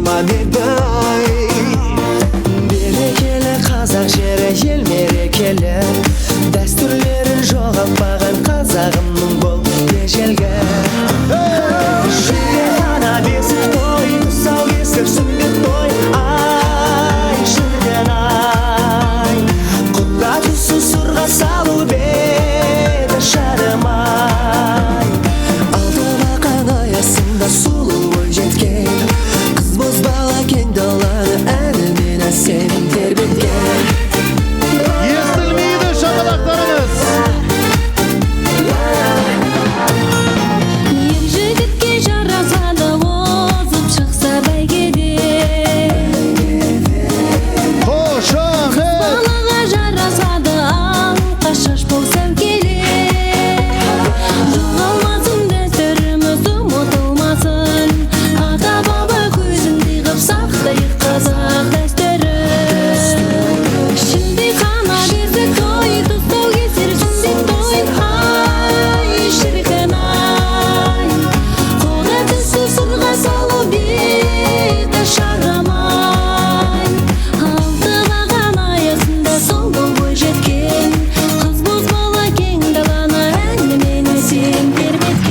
арман еді ай. Берекелі қазақ жері, ел мерекелі, дәстүрлерін жоғалтпаған қазағымның бұл ежелгі. Шілдехана бесік той, тұсаукесер сүндет той, ай шіркін ай. Құда түсу сырға салу беті шарым ай. Алты бақан аясында сұлу бойжеткен, қыз бозбала кең даланы әнімен әсем тербеткен. Естілмейді шапалақтарыңыз. Ер жігітке жарасады озып шықса бәйгеде, Қошемет! Балаға жарасады алқа шаш болсам келе. Жоғалмасын дәстүріміз, ұмытылмасын, ата баба көзіндей қып сақтайық қазақ дәстүрін. Шілдехана бесік той, тұсаукесер сүндет той, ай шіркін ай. Құда түсу сырға салу беті шарым ай. Алты баған аясында сұлу бойжеткен, қыз бозбала кең даланы әнімен әсем тербеткен.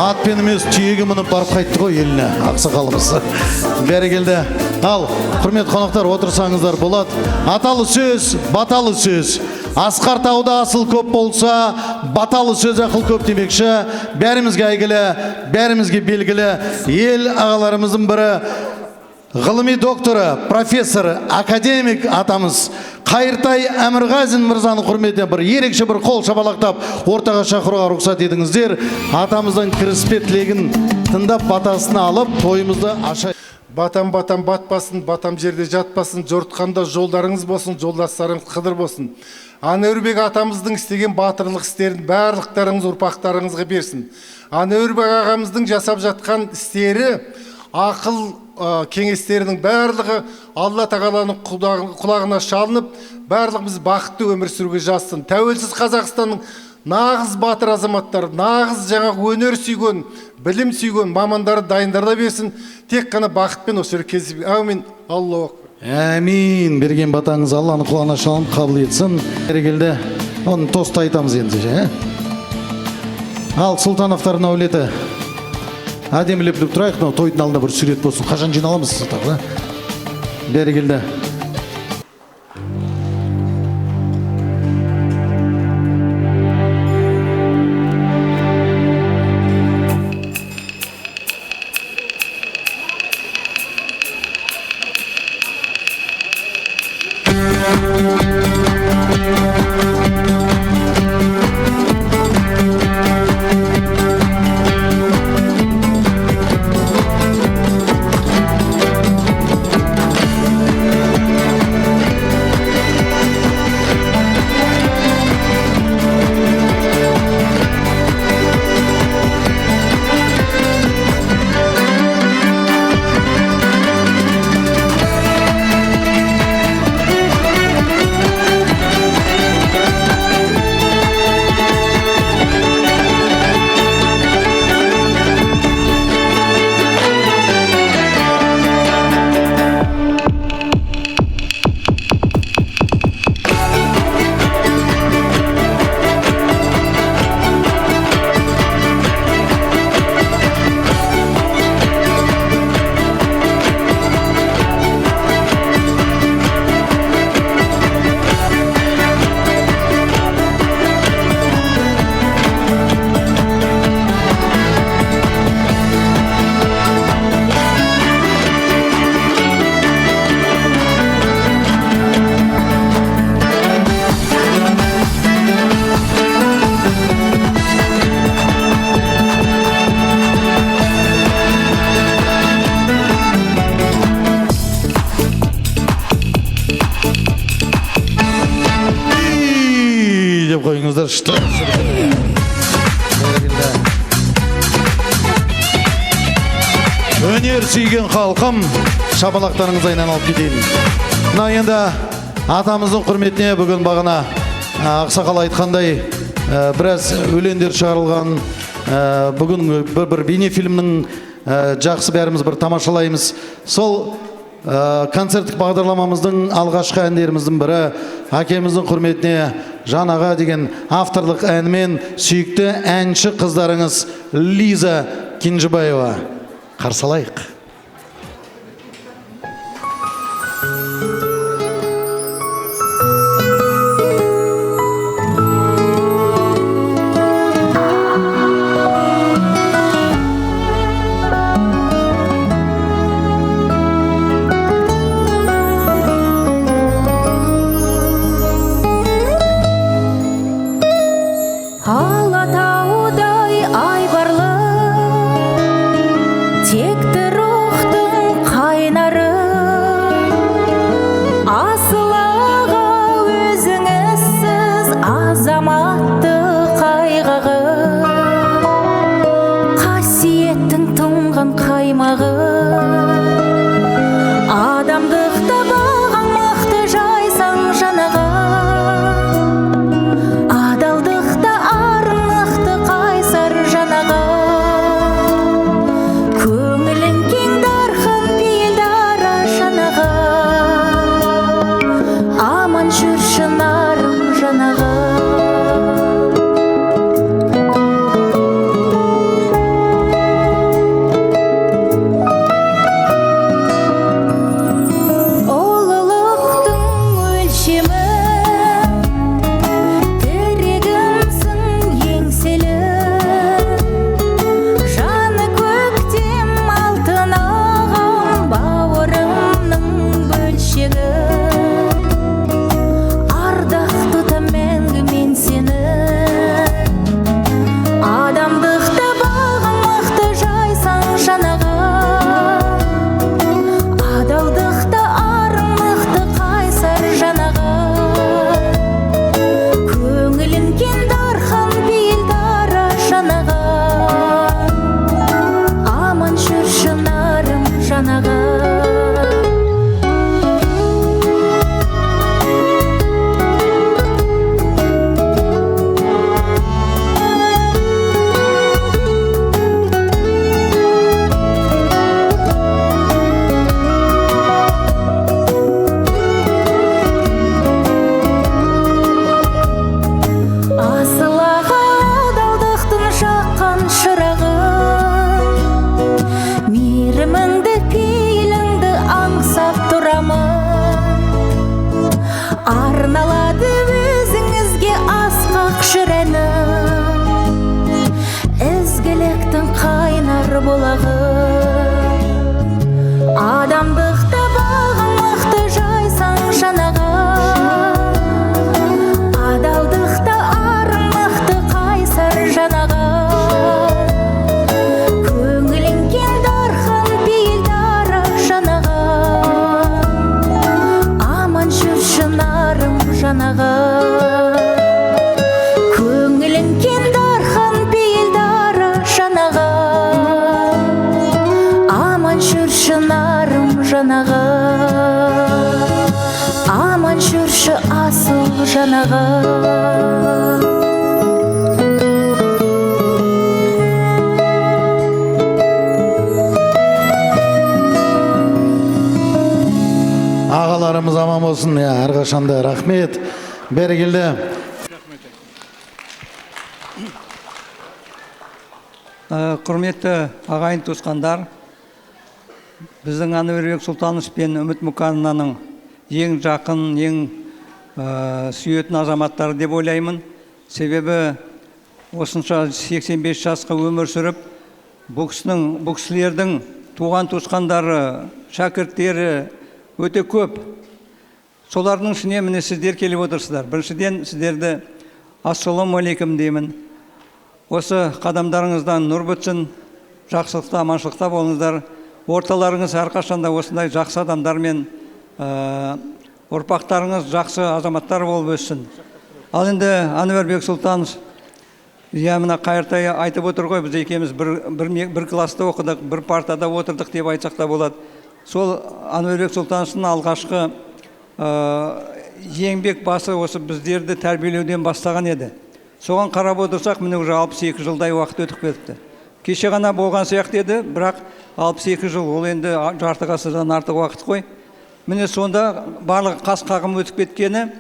Атпен емес, түйеге мініп барып қайтты ғой еліне ақсақалымыз. Бәрекелді. Ал, құрметті қонақтар, отырсаңыздар болады. Аталы сөз, баталы сөз. Асқар тауда асыл көп болса, баталы сөз ақыл көп демекші. Бәрімізге әйгілі, бәрімізге белгілі ел ағаларымыздың бірі, ғылыми докторы, профессор, академик атамыз Қайыртай Әмірғазин мырзаның құрметіне бір ерекше бір қол шапалақтап ортаға шақыруға рұқсат етіңіздер. Атамыздан кіріспе тілегін тыңдап, батасын алып, тойымызды аша. Батам, батам батпасын, батам жерде жатпасын, жортқанда жолдарыңыз болсын, жолдастарыңыз қыдыр болсын. Әнеурбек атамыздың істеген батырлық істерін барлықтарыңыз ұрпақтарыңызға берсін. Әнеурбек ағамыздың жасап жатқан істері, ақыл кеңестерінің барлығы Алла тағаланың құлағына шалынып, барлығымыз бақытты өмір сүруге жазсын. Тәуелсіз Қазақстанның нағыз батыр азаматтары, нағыз жаңағы өнер сүйген, білім сүйген мамандары дайындала берсін. Тек қана бақытпен осы жерге кездесіп. Әумин. Аллаху акбар. Әмин. Берген батаңыз Алланың құлағына шалынып қабыл етсін. Бәрекелді. Оны тост айтамыз енді, ә? Ал Сұлтановтардың әулеті. Әдемілеп біліп тұрайық, мынау тойдың алдында бір сурет болсын. Қашан жиналамыз тағы, да? Бәрекелді. Деп қойыңыздар. Что? Бәрекелді. Өнер сүйген халқым, шапалақтарыңызды айналып кетейін. Мына енді атамыздың құрметіне бүгін бағана ақсақал айтқандай, біраз өлеңдер шығарылған, бүгін бір бейнефильмнің жақсы бәріміз бір тамашалаймыз. Сол концерттік бағдарламамыздың алғашқы әндеріміздің бірі әкеміздің құрметіне Жан аға деген авторлық әнімен сүйікті әнші қыздарыңыз Лиза Кенжебаева. Қарсы алайық. Алатаудай айбарлы, текті рухтың қайнары, асыл аға өзіңізсіз азаматтық айғағы, қасиеттің тұнған қаймағы, адамдықты бағаң мықты жайсаң жан аға, адалдықта арың мықты қайсар жан аға, көңілің кең дархан пейіл дара жан аға, аман жүр шынарым жан аға. Ұлылықтың өлшемі, тірегімсің еңселі, жаны көктем алтын ағам, бауырымның бөлшегі, ардақ тұтам мәңгі мен сені, адамдықта бағың мықты жайсаң жан аға, адалдықта арың мықты қайсар жан аға, көңілің кең дархан пейіл дара жан аға, аман жүр шынарым жан аға. Асыл аға адалдықтың жаққан шырағы, мейіріміңді пейіліңді аңсап тұрамын, арналады өзіңізге асқақ жыр әнім, ізгіліктің қайнар бұлағы, адамдықта бағың мықты жайсаң жан аға, адалдықта арың мықты қайсар жан аға, көңілің кең дархан пейіл дара жан аға, аман жүр шынарым жан аға, көңілің кең дархан пейіл дара жан аға, аман жүр шынарым жан аға, аман жүрші асыл жан аға. Ағаларымыз аман болсын, иә, әрқашанда рахмет. Бәрекелді. Құрметті ағайын туысқандар, біздің Әнуарбек Сұлтанович пен Үміт Мұқановнаның ең жақын, ең сүйетін азаматтары деп ойлаймын. Себебі осынша 85 жасқа өмір сүріп, бұл кісілердің туған туысқандары, шәкірттері өте көп. Солардың ішіне міне сіздер келіп отырсыздар. Біріншіден сіздерді ассалаумағалейкум деймін. Осы қадамдарыңыздан нұр бітсін, жақсылықта, аманшылықта болыңыздар. Орталарыңыз әрқашанда осындай жақсы адамдармен, ұрпақтарыңыз жақсы азаматтар болып өссін. Ал енді Әнуарбек Сұлтанов Иә, мына Қайыртай айтып отыр ғой, біз екеуміз бір класста оқыдық, бір партада отырдық деп айтсақ та болады. Сол Әнуарбек Сұлтановичтың алғашқы еңбек басы осы біздерді тәрбиелеуден бастаған еді. Соған қарап отырсақ, міне, уже 62 жылдай уақыт өтіп кетіпті. Кеше ғана болған сияқты еді, бірақ 62 жыл ол енді жарты ғасырдан артық уақыт қой. Міне, сонда барлығы қас қағым өтіп кеткені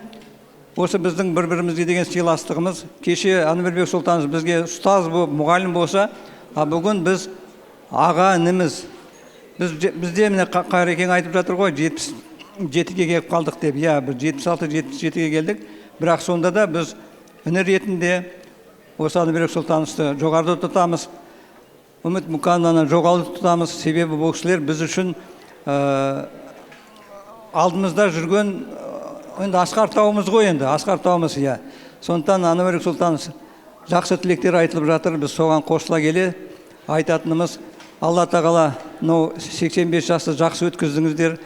осы біздің бір бірімізге деген сыйластығымыз. Кеше Әнуарбек Сұлтанович бізге ұстаз болып, мұғалім болса, а бүгін біз аға ініміз. Бізде міне, Қайрекең айтып жатыр ғой, 77-ге келіп қалдық деп. Иә, біз 76, 77-ге келдік, бірақ сонда да біз іні ретінде осы Әнуарбек Сұлтановичті жоғарыда тұтамыз, Үміт Мұқановнаны жоғары тұтамыз. Себебі бұл кісілер біз үшін алдымызда жүрген енді асқар тауымыз ғой, енді асқар тауымыз, иә. Сондықтан Әнуарбек Сұлтанович, жақсы тілектер айтылып жатыр, біз соған қосыла келе айтатынымыз: Алла тағала, мынау 85 жасты жақсы өткіздіңіздер,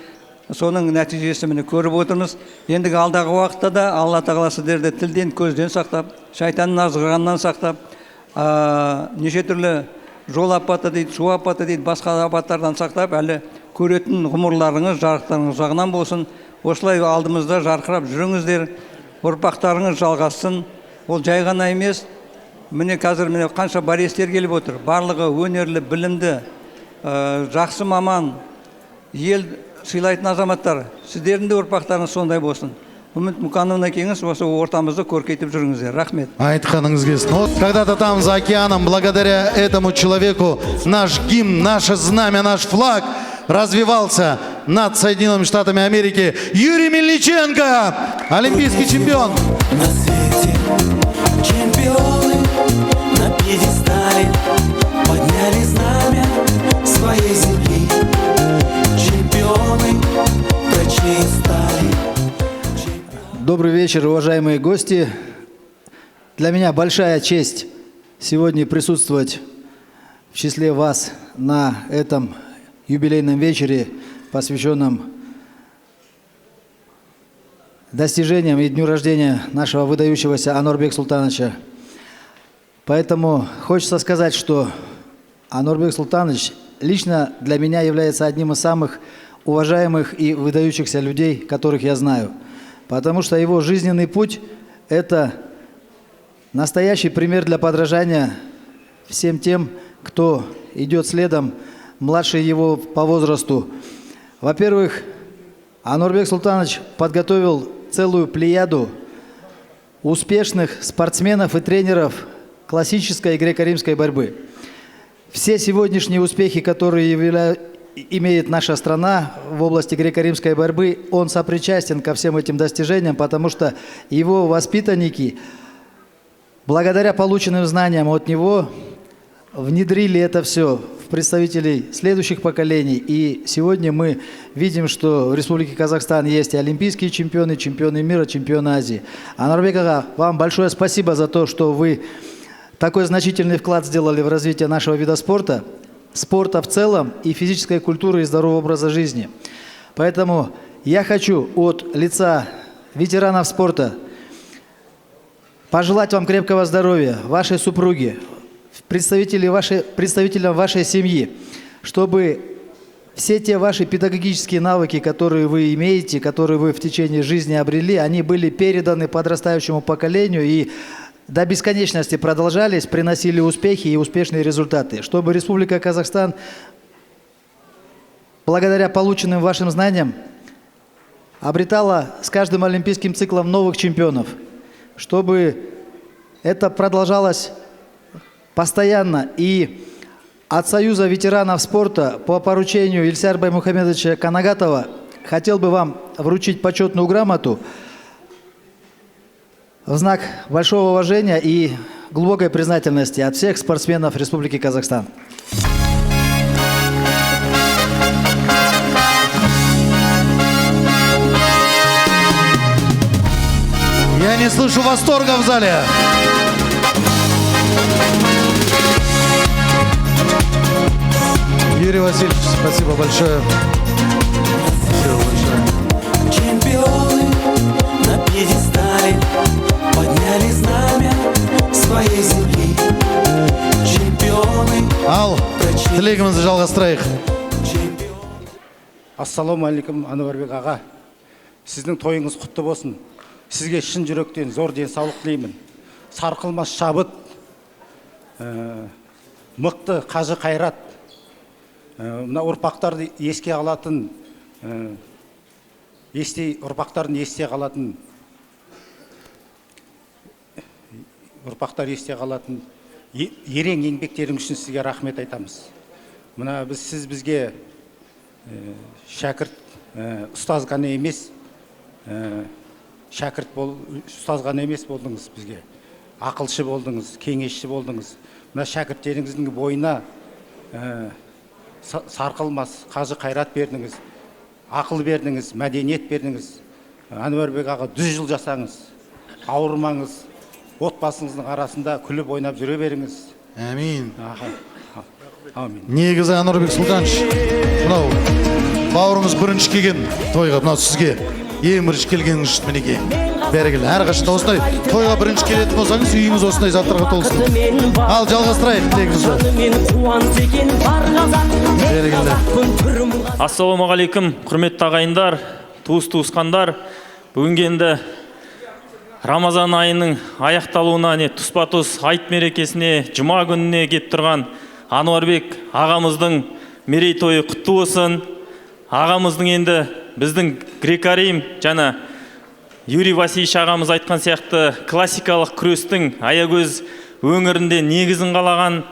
соның нәтижесі міне көріп отырмыз. Ендігі алдағы уақытта да Алла тағала сіздерді тілден көзден сақтап, шайтанның азғырғанынан сақтап, неше түрлі жол апаты дейді, су апаты дейді, басқа апаттардан сақтап, әлі көретін ғұмырларыңыз жарықтарыңыз ұзағынан болсын. Осылай алдымызда жарқырап жүріңіздер, ұрпақтарыңыз жалғассын. Ол жай ғана емес, міне, қазір, міне, қанша борецтер келіп отыр, барлығы өнерлі, білімді, жақсы маман, ел сыйлайтын азаматтар. Сіздердің де ұрпақтарыңыз сондай болсын. Үміт Мұқановна екеуіңіз осы ортамызды көркейтіп жүріңіздер. Рахмет. Айтқаныңыз келсін. Вот когда-то там за океаном, благодаря этому человеку, наш гимн, наше знамя, наш флаг развевался над Соединенными Штатами Америки. Юрий Мельниченко, олимпийский чемпион. На свете чемпионы на пьедестале подняли знамя своей земли. Чемпионы прочнее стали. Добрый вечер, уважаемые гости. Для меня большая честь сегодня присутствовать в числе вас на этом юбилейном вечере, посвященном достижениям и дню рождения нашего выдающегося Ануарбека Султановича. Поэтому хочется сказать, что Ануарбек Султанович лично для меня является одним из самых уважаемых и выдающихся людей, которых я знаю. Потому что его жизненный путь – это настоящий пример для подражания всем тем, кто идет следом, младше его по возрасту. Во-первых, Ануарбек Султанович подготовил целую плеяду успешных спортсменов и тренеров классической греко-римской борьбы. Все сегодняшние успехи, которые имеет наша страна в области греко-римской борьбы, он сопричастен ко всем этим достижениям, потому что его воспитанники, благодаря полученным знаниям от него, внедрили это все в представителей следующих поколений. И сегодня мы видим, что в Республике Казахстан есть и олимпийские чемпионы, чемпионы мира, чемпионы Азии. Ануарбек аға, вам большое спасибо за то, что вы такой значительный вклад сделали в развитие нашего вида спорта, спорта в целом и физической культуры и здорового образа жизни. Поэтому я хочу от лица ветеранов спорта пожелать вам крепкого здоровья, вашей супруге, представителям вашей семьи, чтобы все те ваши педагогические навыки, которые вы имеете, которые вы в течение жизни обрели, они были переданы подрастающему поколению и до бесконечности продолжались, приносили успехи и успешные результаты. Чтобы Республика Казахстан, благодаря полученным вашим знаниям, обретала с каждым олимпийским циклом новых чемпионов, чтобы это продолжалось постоянно. И от Союза ветеранов спорта по поручению Ильсара Баймухамедовича Канагатова хотел бы вам вручить почетную грамоту в знак большого уважения и глубокой признательности от всех спортсменов Республики Казахстан. Я не слышу восторга в зале. Юрий Васильевич, спасибо большое. Спасибо большое. Чемпионы на пьедестале подняли знамя своей земли. Ал тілегімізді жалғастырайық. Ассалаумағалейкум, Ануарбек аға. Сіздің тойыңыз құтты болсын. Сізге шын жүректен зор денсаулық тілеймін. Сарқылмас шабыт, мықты қажы қайрат, мына ұрпақтарды еске алатын, есте ұрпақтардың есте қалатын, ұрпақтар есте қалатын ерең еңбектеріңіз үшін сізге рахмет айтамыз. Мына біз сіз бізге шәкірт, ұстаз ғана емес, шәкірт бол, ұстаз ғана емес болдыңыз бізге. Ақылшы болдыңыз, кеңесші болдыңыз. Мына шәкірттеріңіздің бойына сарқылмас қажы қайрат бердіңіз, ақыл бердіңіз, мәдениет бердіңіз. Әнуарбек аға, 100 жыл жасаңыз, ауырмаңыз, отбасыңыздың арасында күліп ойнап жүре беріңіз. Әмин. Аха. Әмин. Негізі Әнуарбек Сұлтанович, мынау бауырыңыз бірінші келген тойға, мынау сізге ең бірінші келгеніңіз үшін мінекей. Бәрекелді. Әрқашанда осындай тойға бірінші келетін болсаңыз, үйіңіз осындай заттарға толсын. Ал жалғастырайық тілегімізді. Бәрекелді. Ассалаумағалейкум, құрметті ағайындар, туыс-туысқандар. Бүгінгі енді Рамазан айының аяқталуына, не тұспа-тұс айт мерекесіне, жұма күніне келіп тұрған Ануарбек ағамыздың мерейтойы құтты болсын. Ағамыздың енді біздің грек-рим жаңа Юрий Васильевич ағамыз айтқан сияқты классикалық күрестің Аягөз өңірінде негізін қалаған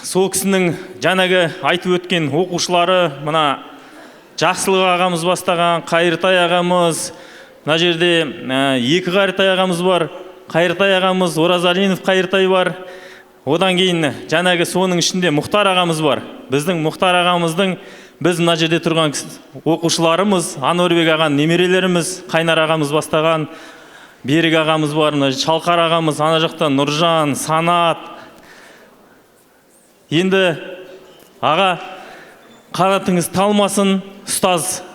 сол кісінің жаңағы айтып өткен оқушылары, мына Жақсылық ағамыз бастаған, Қайыртай ағамыз, мына жерде екі Қайыртай ағамыз бар, Қайыртай ағамыз, Оразалинов Қайыртай бар. Одан кейін жаңағы соның ішінде Мұхтар ағамыз бар. Біздің Мұхтар ағамыздың біз мына жерде тұрған оқушыларымыз, Ануарбек ағаның немерелеріміз, Қайнар ағамыз бастаған, Берік ағамыз бар, мына Шалқар ағамыз, ана жақта Нұржан, Санат. Енді аға, қанатыңыз талмасын, ұстаз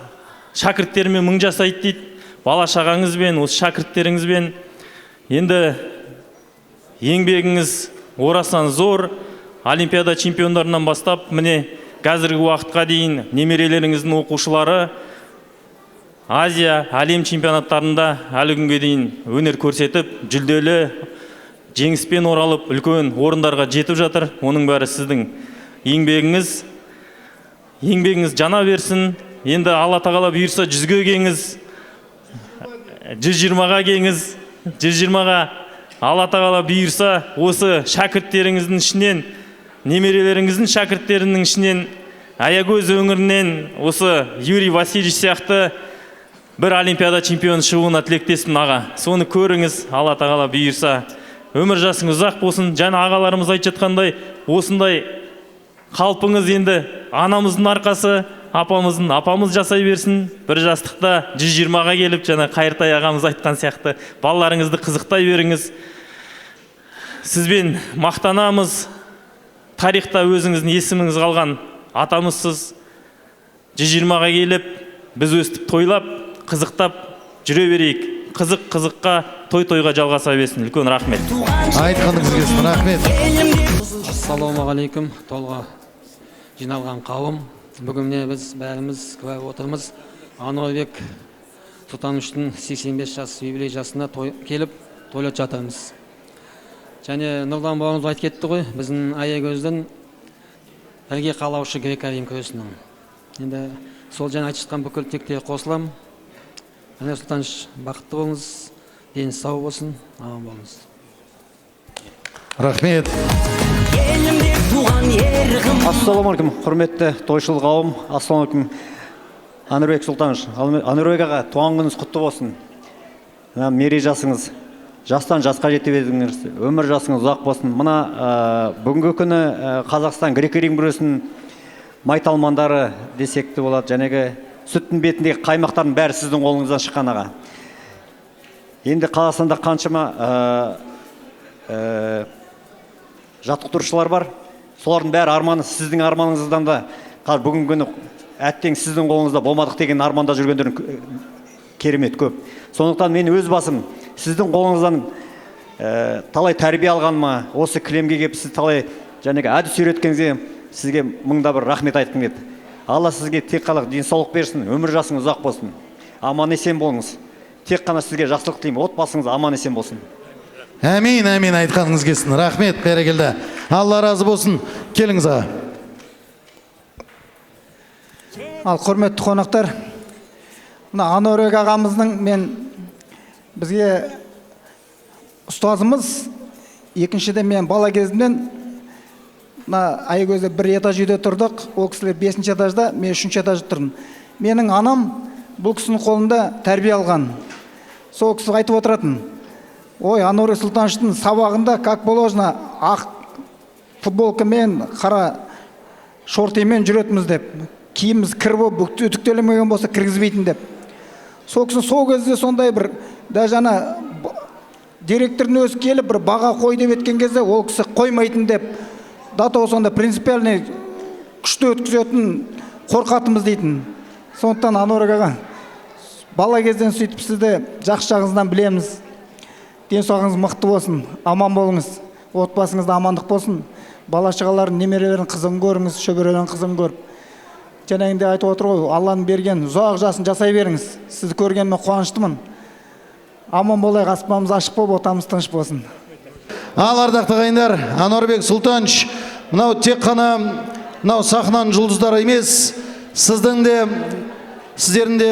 шәкірттерімен мың жасайды дейді. Бала шағаңызбен, осы шәкірттеріңізбен. Енді еңбегіңіз орасан зор, олимпиада чемпиондарынан бастап, міне қазіргі уақытқа дейін немерелеріңіздің оқушылары Азия, әлем чемпионаттарында әлі күнге дейін өнер көрсетіп, жүлделі жеңіспен оралып, үлкен орындарға жетіп жатыр. Оның бәрі сіздің еңбегіңіз. Еңбегіңіз жана берсін. Енді Алла тағала бұйырса 100-ге келіңіз, 120-ға келіңіз, 120-ға Алла тағала бұйырса осы шәкірттеріңіздің ішінен, немерелеріңіздің шәкірттерінің ішінен Аягөз өңірінен осы Юрий Васильевич сияқты бір олимпиада чемпионы шығуына тілектеспін аға. Соны көріңіз, Алла тағала бұйырса. Өмір жасыңыз ұзақ болсын. Жаңа ағаларымыз айтып жатқандай, осындай қалпыңыз енді анамыздың арқасы, апамыздың апамыз жасай берсін. Бір жастықта 120-ға келіп, жаңа Қайыртай ағамыз айтқан сияқты, балаларыңызды қызықтай беріңіз. Сізбен мақтанамыз. Тарихта өзіңіздің есіміңіз қалған атамызсыз. 120-ға келіп, біз өстіп тойлап, қызықтап жүре берейік. Қызық қызыққа, той тойға жалғаса берсін. Үлкен рахмет. Айтқаныңыз келсін, рахмет. Ассалаумағалейкум, толға жиналған қауым. Бүгін міне біз бәріміз куә отырмыз. Ануарбек Сұлтановичтің 85 жас юбилей жасына келіп тойлап жатырмыз. Және Нұрлан бауырымыз айтып кетті ғой, біздің Аягөздің ірге қалаушы грек-рим күресінің. Енді сол жаңа айтып жатқан бүкіл тілектерге қосыламын. Әнуар Сұлтанович, бақытты болыңыз, деніңіз сау болсын, аман болыңыз. Рахмет. Ассалаумағалейкум, құрметті тойшыл қауым. Ассалаумағалейкум, Әнуарбек Сұлтанович. Әнуарбек аға, туған күніңіз құтты болсын. Мына мерей жасыңыз, жастан жасқа жете бердіңіз, өмір жасыңыз ұзақ болсын. Мына бүгінгі күні Қазақстан грек-рим күресінің майталмандары десек те болады. Жәнегі сүттің бетіндегі қаймақтардың бәрі сіздің қолыңыздан шыққан аға. Енді Қазақстанда қаншама жаттықтырушылар бар. Солардың бәрі арманы сіздің арманыңыздан да қазір бүгінгі күні әттең сіздің қолыңызда болмадық деген арманда жүргендердің керемет көп. Сондықтан мен өз басым сіздің қолыңыздан талай тәрбие алғаныма, осы кілемге келіп сіз талай Жәнегі әдіс үйреткеніңізге сізге мыңда бір рахмет айтқым келеді. Алла сізге тек қана денсаулық берсін, өмір жасыңыз ұзақ болсын. Аман есен болыңыз. Тек қана сізге жақсылық тілеймін. Отбасыңыз аман есен болсын. Әмин, әмин, айтқаныңыз келсін. Рахмет, бәрекелді. Алла разы болсын. Келіңіз аға. Ал құрметті қонақтар, мына Ануарбек ағамыздың мен бізге ұстазымыз, екіншіден мен бала кезімнен мына Аягөзде бір этаж үйде тұрдық, ол кісілер 5-ші этажда, мен 3-ші этажда тұрдым. Менің анам бұл кісінің қолында тәрбие алған. Сол кісі айтып отыратын: ой, Ануарбек Сұлтановичтің сабағында как положено ақ футболкамен, қара шортимен жүретінбіз деп. Киіміміз кір болып үтіктелмеген болса кіргізбейтін деп. Сол кісі сол кезде сондай бір, даже ана директордың өзі келіп бір баға қой деп еткен кезде ол кісі қоймайтын деп. До того сондай принципиальный күшті өткізетін, қорқатынбыз дейтін. Сондықтан Ануарбек аға, бала кезден сөйтіп сізді жақсы жағыңыздан білеміз. Денсаулығыңыз мықты болсын, аман болыңыз, отбасыңызда амандық болсын, бала шағалардың, немерелердің қызығын көріңіз, шөберелердің қызығын көріп. Жаңағындай айтып отыр ғой, Алланың берген ұзақ жасын жасай беріңіз. Сізді көргеніме қуаныштымын. Аман болайық, аспанымыз ашық болып, отанымыз тыныш болсын. Ал ардақты ағайындар, Ануарбек Сұлтанович, мынау тек қана мынау сахнаның жұлдыздары емес, сіздің де, сіздердің де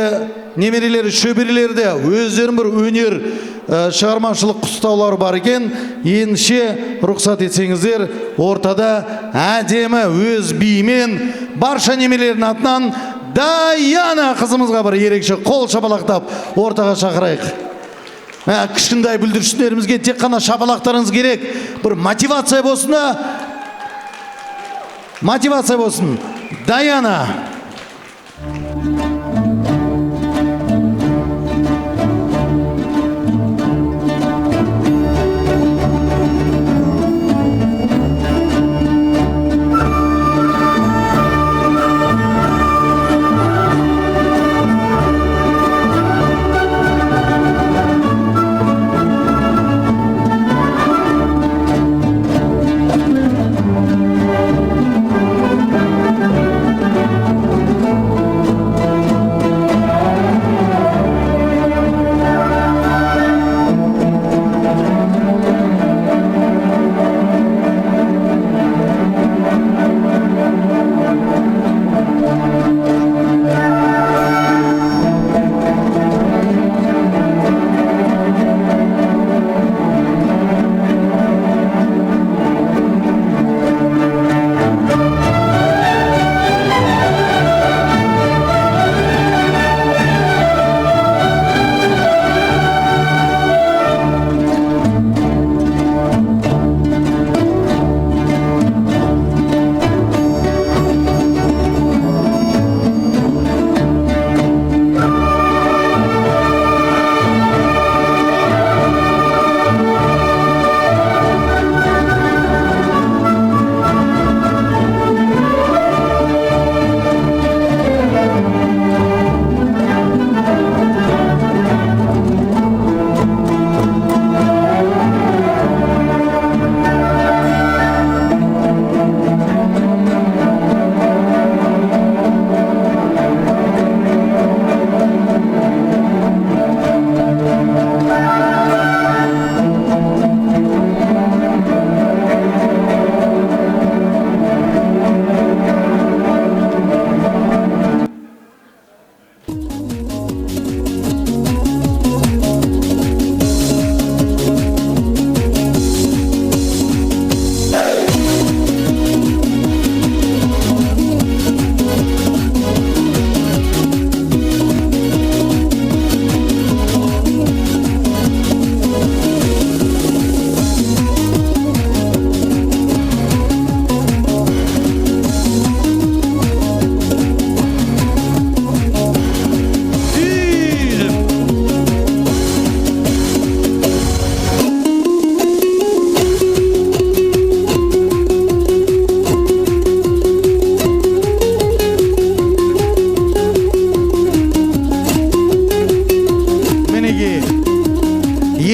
немерелері, шөберелері де өздерінің бір өнер, шығармашылық құстаулары бар екен. Ендеше рұқсат етсеңіздер, ортада әдемі өз биімен барша немерелердің атынан Даяна қызымызға бір ерекше қол шапалақтап ортаға шақырайық. Кішкентай бүлдіршіндерімізге тек қана шапалақтарыңыз керек. Бір мотивация болсын да, мотивация болсын. Даяна. Thank you.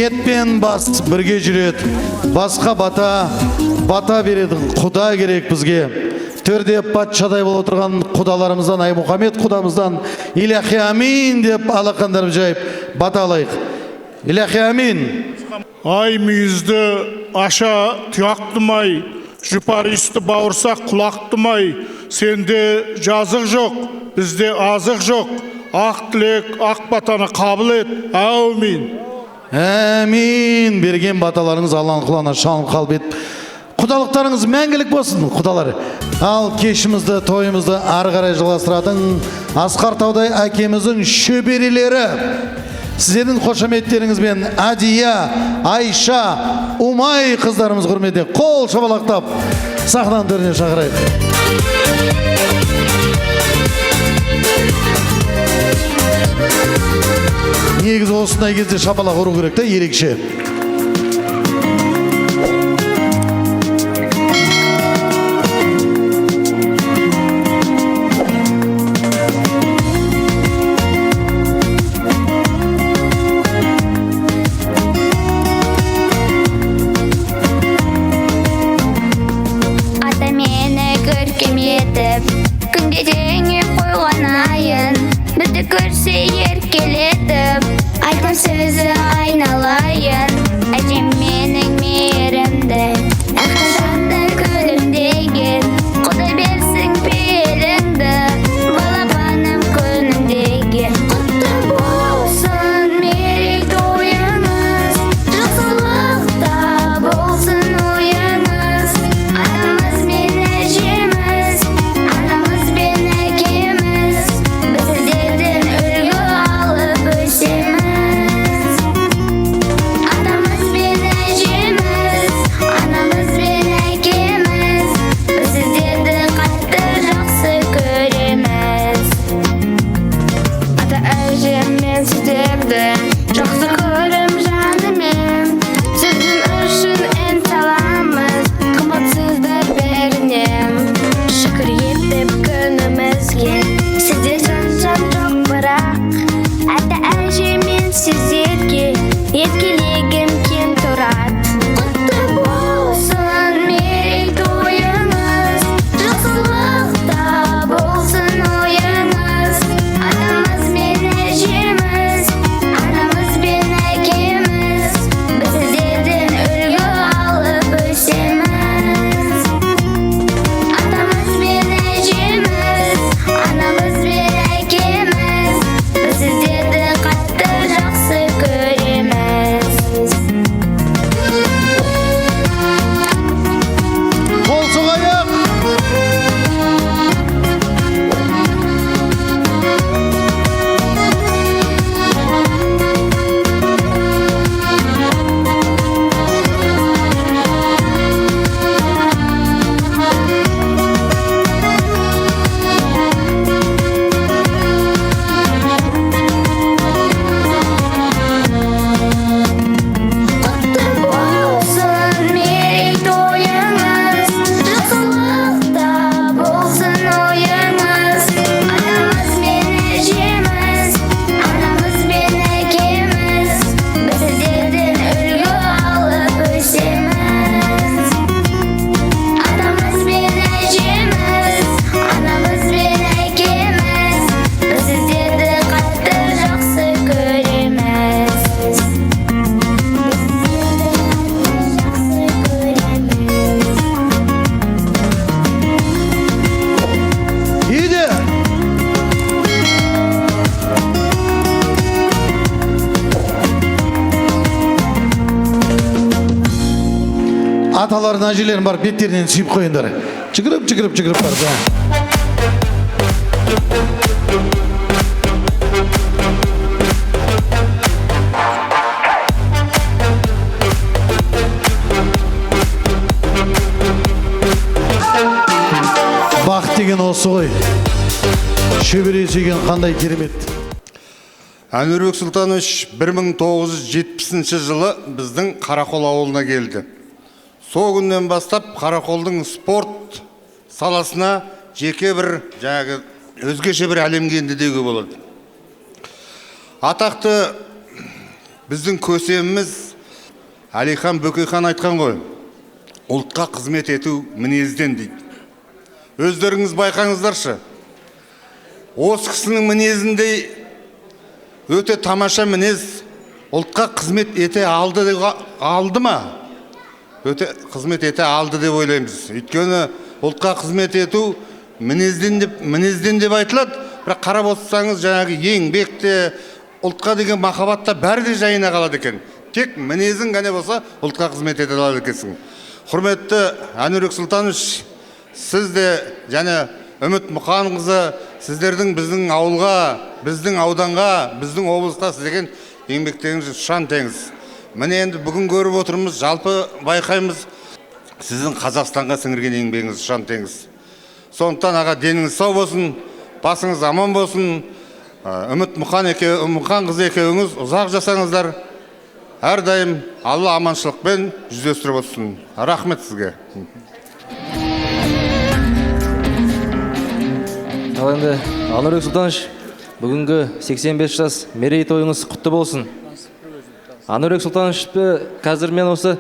Ет пен бас бірге жүреді. Басқа бата, бата береді. Құда керек бізге. Төрде патшадай болып отырған құдаларымыздан, Аймұхаммед құдамыздан илахи амин деп алақандарым жайып бата алайық. Илахи амин. Ай мүйізді аша тұяқтымай, жұпар иісті бауырсақ құлақтымай, сенде жазық жоқ, бізде азық жоқ, ақ тілек, ақ батаны қабыл ет, әумин. Әмин. Берген баталарыңыз Алланың құлағына шалынып қалып ет. Құдалықтарыңыз мәңгілік болсын, құдалар. Ал кешімізді, тойымызды ары қарай жалғастыратын асқар таудай әкеміздің шөберелері. Сіздердің қошеметтеріңізбен Адия, Айша, Умай қыздарымыз құрметіне қол шапалақтап сахнаның төріне шақырайық. Негізі осындай кезде шапалақ ұру керек та, ерекше. Ата мені көркем етіп, күнде теңеп қойған айын, бізді көрсе еркелетіп, айтқан сөзі айналайын. Әжем менің мейірімді, әрқашанда күлімдеген, Құдай берсін пейіліңді, балапаным күнімдеген. Құтты болсын мерейтойыңыз, жақсылықта болсын ойыңыз. Атамыз бен әжеміз, анамыз бен әкеміз, біз сіздерден үлгі алып өсеміз. Атамыз бен әжеміз, анамыз бен әкеміз, біз сіздерді қатты жақсы көреміз. Ата әжем мен сіздерді жақсы көрем жанымен, сіздің үшін ән саламыз, қымбатсыздар бәрінен. Шүкір етіп күнімізге, сіздер жан жоқ бірақ, ата әже мен сіздерге еркелегім кем тұрады. Құтты болсын мерейтойыңыз, жақсылықта болсын ойыңыз. Атамыз бен әжеміз, анамыз бен әкеміз, біз сіздерден үлгі алып өсеміз. Атамыз бен әжеміз, анамыз бен әкеміз, біз сіздерді қатты жақсы көреміз. Қол соғайық. Құтты болсын мерейтойыңыз, жақсылықта болсын ойыңыз. Атамыз бен әжеміз, анамыз бен әкеміз, біз сіздерден үлгі алып өсеміз. Атамыз бен әжеміз, анамыз бен әкеміз, біз сіздерді қатты жақсы көреміз. Иде. Аталарын, әжелерін барып беттерінен сүйіп қойыңдар. Жүгіріп, жүгіріп, жүгіріп барып. Бақыт деген осы ғой. Шөбере сүйген қандай керемет. Әнуарбек Сұлтанович 1970 жылы біздің Қарақол ауылына келді. Сол күннен бастап Қарақолдың спорт саласына жеке бір жаңағы өзгеше бір әлемге енді деуге болады. Атақты біздің көсеміміз Әлихан Бөкейхан айтқан ғой, ұлтқа қызмет ету мінезден дейді. Өздеріңіз байқаңыздаршы, осы кісінің мінезіндей өте тамаша мінез ұлтқа қызмет ете алды, алды ма? Өте қызмет ете алды деп ойлаймыз. Өйткені ұлтқа қызмет ету мінезден деп айтылады, бірақ қарап отырсаңыз жаңағы еңбек те, ұлтқа деген махаббат та бәрі де жайына қалады екен. Тек мінезің ғана болса ұлтқа қызмет ете алады екенсің. Құрметті Әнуарбек Сұлтанович, сіз де және Үміт Мұқанқызы, сіздердің біздің ауылға, біздің ауданға, біздің облысқа сіздеген еңбектеріңіз ұшан теңіз. Міне енді бүгін көріп отырмыз, жалпы байқаймыз, сіздің Қазақстанға сіңірген еңбегіңіз ұшан теңіз. Сондықтан аға, деніңіз сау болсын, басыңыз аман болсын. Үміт Мұқанқызы екеуіңіз ұзақ жасаңыздар. Әрдайым Алла аманшылықпен жүздестіріп отырсын. Рахмет сізге. Ал енді Әнуарбек Сұлтанович, бүгінгі 85 жас мерейтойыңыз құтты болсын. Әнуарбек Сұлтановичті қазір мен осы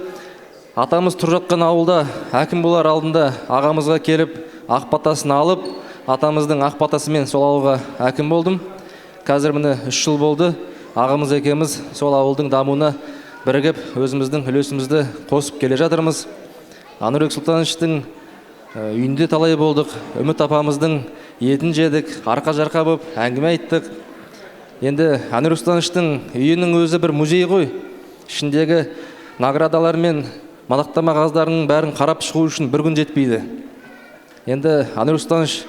атамыз тұрып жатқан ауылда әкім болар алдында ағамызға келіп ақ батасын алып, атамыздың ақ батасымен сол ауылға әкім болдым. Қазір міне 3 жыл болды. Ағамыз екеуміз сол ауылдың дамуына бірігіп өзіміздің үлесімізді қосып келе жатырмыз. Әнуарбек Сұлтановичтің үйінде талай болдық, Үміт апамыздың етін жедік, арқа-жарқа боп әңгіме айттық. Енді Әнуарбек Сұлтановичтің үйінің өзі бір музей ғой. Ішіндегі наградалар мен мадақтама қағаздарының бәрін қарап шығу үшін бір күн жетпейді. Енді Әнуарбек Сұлтанович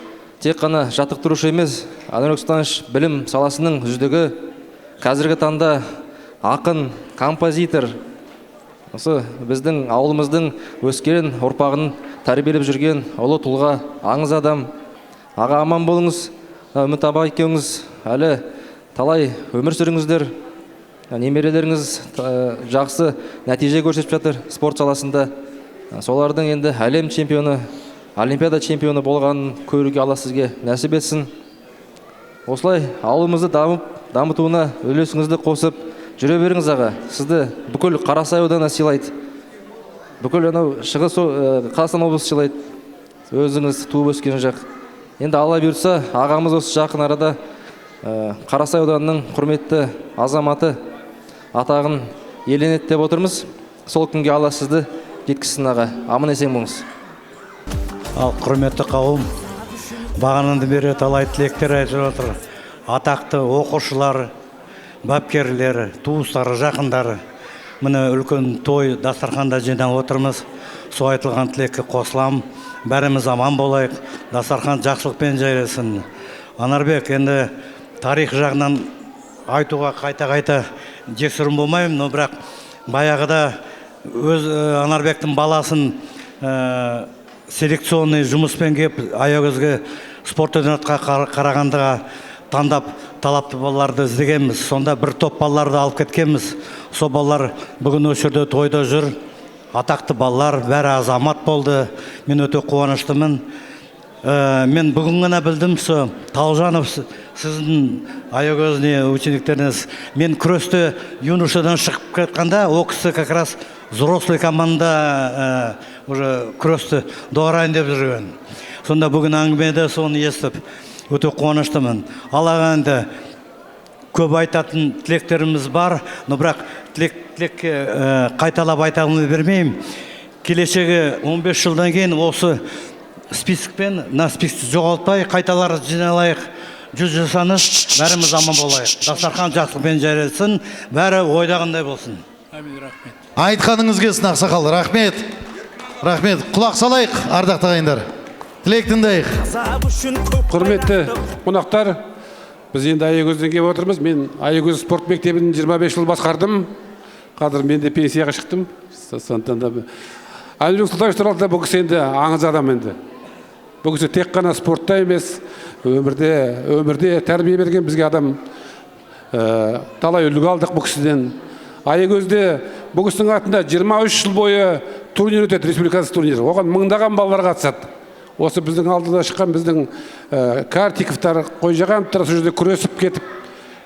тек қана жаттықтырушы емес, Әнуарбек Сұлтанович білім саласының үздігі, қазіргі таңда ақын, композитор, осы біздің ауылымыздың өскелең ұрпағын тәрбиелеп жүрген ұлы тұлға, аңыз адам. Аға, аман болыңыз, Үміт аба екеуіңіз әлі талай өмір сүріңіздер. Немерелеріңіз жақсы нәтиже көрсетіп жатыр спорт саласында. Солардың енді әлем чемпионы, олимпиада чемпионы болғанын көруге Алла сізге нәсіп етсін. Осылай ауылымызды дамытуына үлесіңізді қосып жүре беріңіз, аға. Сізді бүкіл Қарасай ауданы сыйлайды, бүкіл анау Шығыс Қазақстан облысы сыйлайды, өзіңіз туып өскен жақ. Енді Алла бұйыртса, ағамыз осы жақын арада Қарасай ауданының құрметті азаматы атағын иеленеді деп отырмыз. Сол күнге Алла сізді жеткізсін, аға. Аман есен болыңыз. Ал құрметті қауым, бағанадан бері талай тілектер айтып отыр. Атақты оқушылар, бапкерлер, туыстары, жақындары. Міне үлкен той дастарханда жинап отырмыз. Сол айтылған тілекке қосылам. Бәріміз аман болайық, дастархан жақсылықпен жайылсын. Анарбек, енді тарих жағынан айтуға қайта-қайта жексұрын болмаймын, но бірақ баяғыда өз Анарбектің баласын селекционный жұмыспен кеп Аягөзге спорт интернатқа Қарағандыға таңдап талапты балаларды іздегенбіз. Сонда бір топ балаларды алып кеткенбіз. Сол балалар бүгін осы жерде тойда жүр. Атақты балалар, бәрі азамат болды. Мен өте қуаныштымын. Мен бүгін ғана білдім, со Талжанов сіздің Аягөзіне учениктеріңіз. Мен күресте юношадан шығып кеткенде, ол кісі как раз взрослый команда уже күресті доғарайын деп жүрген. Сонда бүгін әңгімеде соны естіп өте қуаныштымын. Аллаға енді көп айтатын тілектеріміз бар, но бірақ тілекке қайталап айта бермеймін. Келешегі 15 жылдан кейін осы спискпен, мына спискті жоғалтпай, қайталар жиналайық, жүз жасанып, бәріміз аман болайық. Дастархан жақсылықпен жарылсын, бәрі ойдағындай болсын. Әмин, рахмет. Айтқаныңыз келсін, ақсақал, рахмет. Рахмет. Құлақ салайық, ардақты ағайындар. Тілек тыңдайық. Құрметті қонақтар, біз енді Аягөзден келіп отырмыз. Мен Аягөз спорт мектебін 25 жыл басқардым. Қазір мен де пенсияға шықтым. Сондықтан да Әнуарбек Сұлтанович туралы да бұл кісі енді аңыз адам енді. Бұл кісі тек қана спортта емес, өмірде тәрбие берген бізге адам. Талай үлгі алдық бұл кісіден. Аягөзде бұл кісінің атында 23 жыл бойы турнир өтеді, республикалық турнир. Оған мыңдаған балалар қатысады. Осы біздің алдында шыққан біздің Картиковтар, Қойжағановтар сол жерде күресіп кетіп,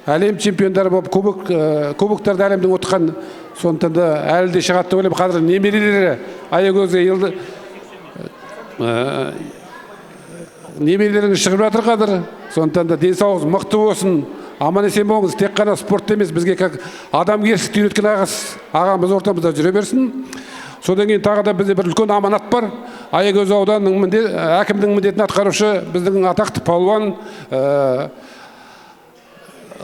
әлем чемпиондары болып, кубоктарды әлемдің ұтқан Сондықтан да әлі де шығады деп ойлаймын. Қазір немерелері Аягөзге елді немерелеріңіз шығып жатыр қазір. Сондықтан да денсаулығыңыз мықты болсын, аман есен болыңыз. Тек қана спортта емес, бізге как адамгершілікті үйреткен ағамыз ортамызда жүре берсін. Содан кейін тағы да бізде бір үлкен аманат бар. Аягөз ауданының әкімінің міндетін атқарушы біздің атақты палуан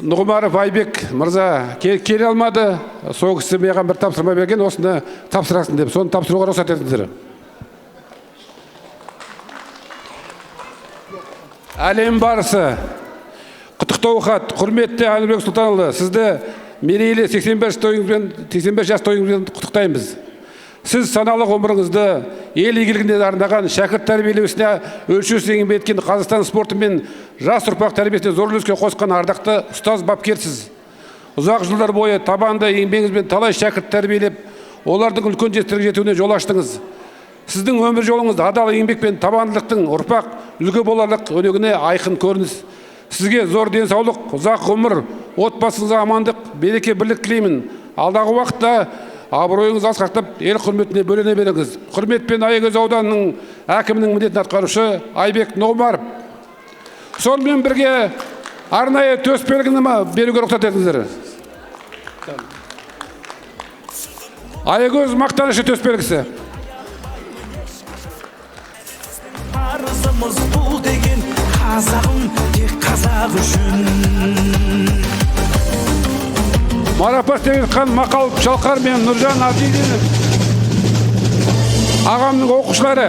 Нұғымаров Айбек мырза келе алмады. Сол кісі маған бір тапсырма берген, осыны тапсырасың деп. Соны тапсыруға рұқсат етіңіздер. Әлем барысы. Құттықтау хат. Құрметті Әнуарбек Сұлтанұлы, сізді мерейлі 85 жас тойыңызбен құттықтаймыз. Сіз саналы ғұмырыңызды ел игілігіне арнаған, шәкірт тәрбиелеу ісіне өлшеусіз еңбек еткен, Қазақстан спорты мен жас ұрпақ тәрбиесіне зор үлес қосқан ардақты ұстаз бапкерсіз. Ұзақ жылдар бойы табанды еңбегіңізбен талай шәкірт тәрбиелеп, олардың үлкен жетістікке жетуіне жол аштыңыз. Сіздің өмір жолыңыз адал еңбек пен табандылықтың ұрпақ үлгі боларлық өнегіне айқын көрініс. Сізге зор денсаулық, ұзақ ғұмыр, отбасыңызға амандық, береке, бірлік тілеймін. Алдағы уақытта абыройыңыз асқақтап, ел құрметіне бөлене беріңіз. Құрметпен Аягөз ауданының әкімінің міндетін атқарушы Айбек Нұғымаров. Сонымен бірге арнайы төс белгіні беруге рұқсат етіңіздер. Аягөз мақтанышы төс белгісі. Парызымыз бұл деген қазағым, тек қазақ үшін. Марапат Темірхан Мақал Шалқар мен Нұржан Абдидинов ағамның оқушылары.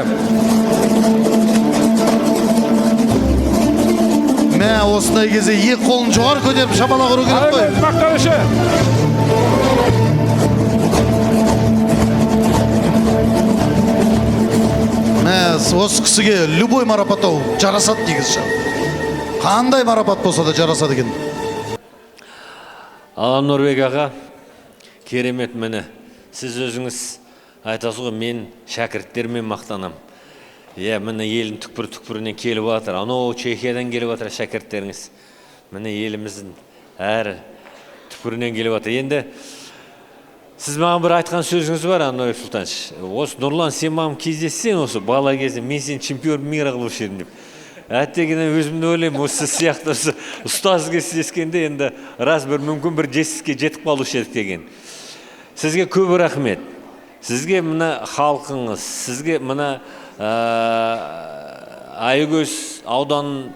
Мә, осындай кезде екі қолын жоғары көтеріп шапалақ ұру керек қой. Мақтанышы. Мә, осы кісіге любой марапаттау жарасады негізі. Қандай марапат болса да жарасады екен. Ануарбек аға, керемет міне. Сіз өзіңіз айтасыз ғой, мен шәкірттермен мақтанам. Иә, міне елдің түкпір-түкпірінен келіп жатыр. Анау Чехиядан келіп жатыр шәкірттеріңіз. Міне еліміздің әр түкпірінен келіп жатыр. Енді сіз маған бір айтқан сөзіңіз бар, Ануарбек Сұлтанович. Осы Нұрлан, сен маған кездессең осы бала кезде, мен сені чемпион мира қылушы едім деп. Әттегене өзімді ойлаймын, осы сияқты осы ұстаз кездескенде енді рас бір мүмкін бір жетістікке жетіп қалушы едік деген. Сізге көп рахмет. Сізге мына халқыңыз, сізге мына Аягөз ауданын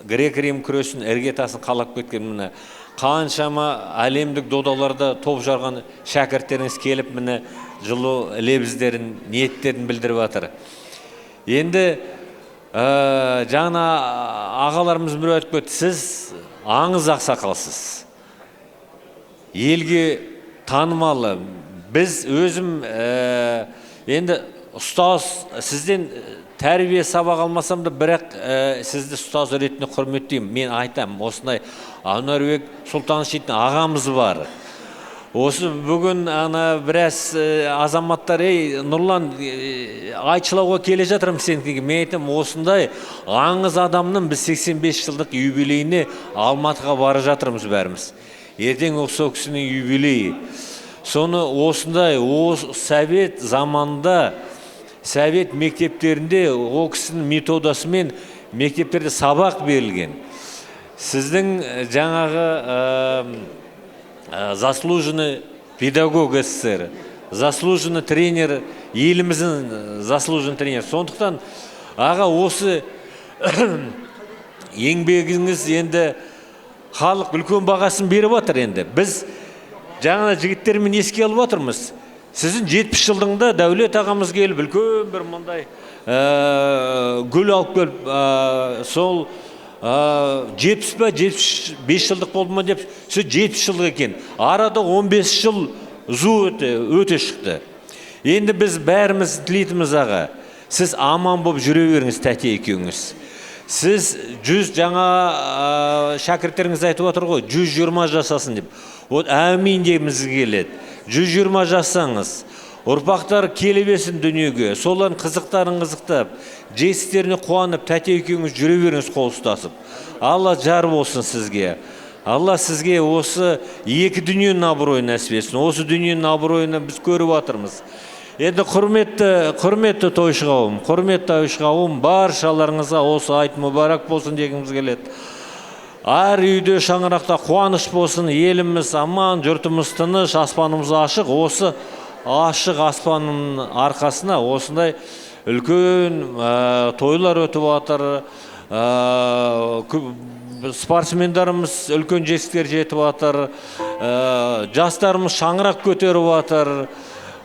грек-рим күресін іргетасын қалап кеткен мына қаншама әлемдік додаларда топ жарған шәкірттеріңіз келіп міне жылы лебіздерін, ниеттерін білдіріп жатыр. Енді жаңа ағаларымыз біреу айтып кетті, сіз аңыз ақсақалсыз, елге танымалы. Біз өзім енді ұстаз, сізден тәрбие сабақ алмасам да, бірақ сізді ұстаз ретінде құрметтеймін. Мен айтамын, осындай Ануарбек Сұлтанович дейтін ағамыз бар. Осы бүгін ана біраз азаматтар, ей Нұрлан, айтшылауға келе жатырмын сенікіге. Мен айтамын, осындай аңыз адамның біз 85 жылдық юбилейіне Алматыға бара жатырмыз бәріміз. Ертең осы кісінің юбилейі. Соны осындай совет заманында, совет мектептерінде ол кісінің методасымен мектептерде сабақ берілген. Сіздің жаңағы заслуженный педагог СССР, заслуженный тренер, еліміздің заслуженный тренер. Сондықтан аға, осы еңбегіңіз енді халық үлкен бағасын беріп отыр енді. Біз жаңа жігіттермен еске алып отырмыз. Сіздің 70 жылдығында Дәулет ағамыз келіп, үлкен бір мұндай гүл алып келіп, сол 70 па 75 жылдық болды ма деп, сол 70 жылдық екен. Арада 15 жыл зу өте шықты. Енді біз бәріміз тілейтініміз аға, сіз аман болып жүре беріңіз тәте екеуіңіз. Сіз 100 жаңа шәкірттеріңіз айтып отыр ғой, 120 жасасын деп. Вот әмин дегіміз келеді. 120 жасаңыз, ұрпақтар келе берсін дүниеге, солардың қызықтарын қызықтап, жетістіктеріне қуанып, тәте екеуіңіз жүре беріңіз қол ұстасып. Алла жар болсын сізге. Алла сізге осы екі дүниенің абыройын нәсіп етсін. Осы дүниенің абыройын біз көріп жатырмыз. Енді құрметті тойшы қауым, құрметті тойшы қауым, баршаларыңызға осы айт мүбәрак болсын дегіміз келеді. Әр үйде, шаңырақта қуаныш болсын, еліміз аман, жұртымыз тыныш, аспанымыз ашық. Осы ашық аспанның арқасына осындай үлкен тойлар өтіп жатыр. Спортсмендеріміз үлкен жетістіктер жетіп жатыр. Жастарымыз шаңырақ көтеріп жатыр.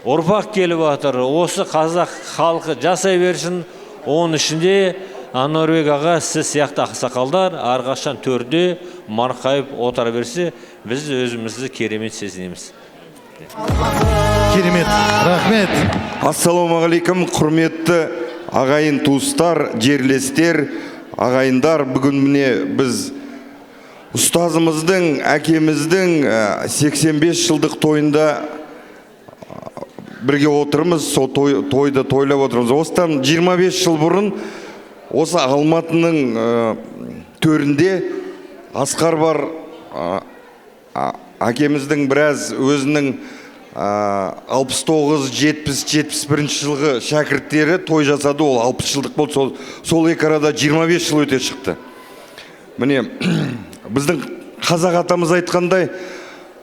Ұрпақ келіп жатыр. Осы қазақ халқы жасай берсін. Оның ішінде Ануарбек аға, сіз сияқты ақсақалдар әрқашан төрде марқайып отыра берсе, біз өзімізді керемет сезінеміз. Керемет, рахмет. Ассалаумағалейкум, құрметті ағайын туыстар, жерлестер, ағайындар. Бүгін міне біз ұстазымыздың, әкеміздің 85 жылдық тойында бірге отырмыз, сол тойды тойлап отырмыз. Осыдан 25 жыл бұрын осы Алматының төрінде Асқар бар, әкеміздің біраз өзінің 69, 70, 71 жылғы шәкірттері той жасады. Ол 60 жылдық болды. Сол екі арада 25 жыл өте шықты. Міне, біздің қазақ атамыз айтқандай,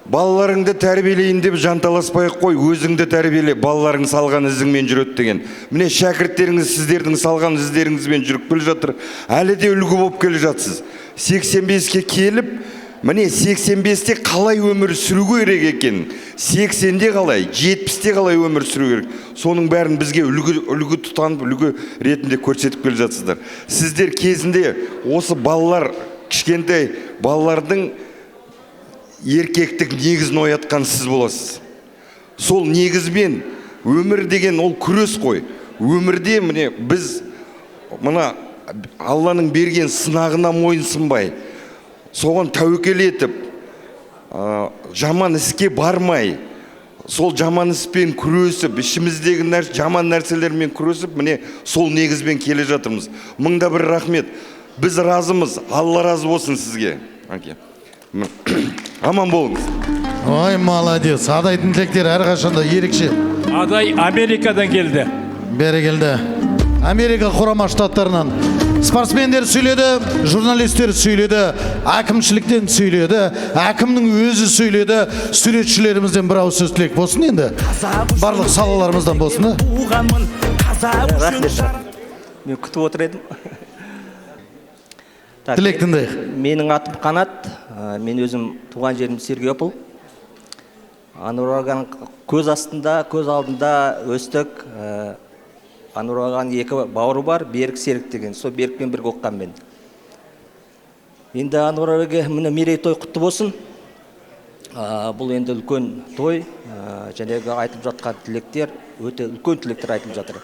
балаларыңды тәрбиелейін деп жанталаспай қой, өзіңді тәрбиеле, балаларың салған ізіңмен жүреді деген. Міне, шәкірттеріңіз сіздердің салған іздеріңізбен жүріп келе жатыр. Әлі де үлгі болып келе жатсыз. 85-ке келіп, міне 85-те қалай өмір сүру керек екен, 80-де қалай, 70-те қалай өмір сүру керек, соның бәрін бізге үлгі тұтанып, үлгі ретінде көрсетіп келе жатсыздар. Сіздер кезінде осы балалар, кішкентай балалардың еркектік негізін оятқан сіз боласыз. Сол негізбен өмір деген ол күрес қой. Өмірде міне біз мына Алланың берген сынағына мойынсынбай, соған тәуекел етіп, жаман іске бармай, сол жаман іспен күресіп, ішіміздегі жаман нәрселермен күресіп, міне сол негізбен келе жатырмыз. Мыңда бір рахмет. Біз разымыз, Алла разы болсын сізге. Әке. Аман болыңыз. Ой, молодец. Адайдың тілектері әрқашанда ерекше. Адай Америкадан келді. Бәрекелді. Америка Құрама Штаттарынан. Спортсмендер сөйледі, журналистер сөйледі, әкімшіліктен сөйледі, әкімнің өзі сөйледі, суретшілерімізден бір ауыз сөз тілек болсын енді. Барлық салаларымыздан болсын. Рахмет. Мен күтіп отыр едім. Тілек тыңдайық. Менің атым Қанат, мен өзім туған жерім Сергиопол. Ануар ағаның көз астында, көз алдында өстік. Ануар ағаның екі бауыры бар, Берік, Серік деген. Сол Берікпен бірге оқыған мен. Енді Ануар ағаға міне мерейтой құтты болсын. Бұл енді үлкен той, жәнегі айтылып жатқан тілектер, өте үлкен тілектер айтылып жатыр.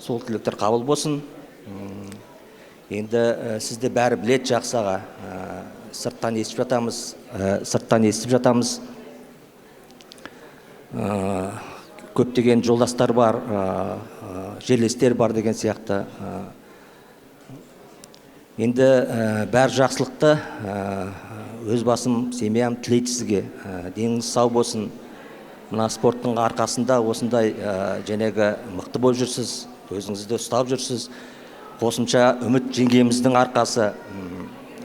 Сол тілектер қабыл болсын. Енді сізді бәрі білет жақсы аға. Сырттан естіп жатамыз, сырттан естіп жатамыз. Көптеген жолдастар бар, жерлестер бар деген сияқты. Енді бәр жақсылықты өз басым, семьям тілейді сізге. Деніңіз сау болсын. Мына спорттың арқасында осындай жәнегі мықты болып жүрсіз, өзіңізді ұстап жүрсіз. Қосымша Үміт жеңгеміздің арқасы.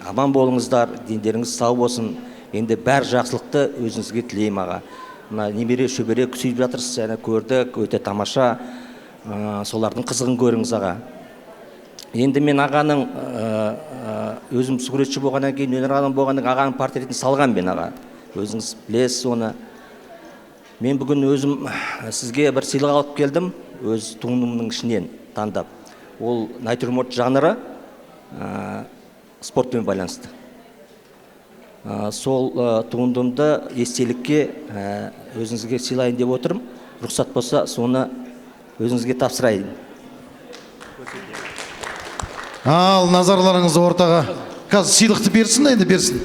Аман болыңыздар, дендеріңіз сау болсын. Енді бәр жақсылықты өзіңізге тілеймін аға. Мына немере шөбере сүйіп жатырсыз, және көрдік, өте тамаша. Солардың қызығын көріңіз аға. Енді мен ағаның өзім суретші болғаннан кейін, өнер адамы болғаннан кейін ағаның портретін салған мен аға. Өзіңіз білесіз оны. Мен бүгін өзім сізге бір сыйлық алып келдім, өз туындымның ішінен таңдап. Ол натюрморт жанры, спортпен байланысты. Сол туындымды естелікке өзіңізге сыйлайын деп отырмын. Рұқсат болса, соны өзіңізге тапсырайын. Ал, назарларыңызды ортаға. Қазір сыйлықты берсін, енді берсін.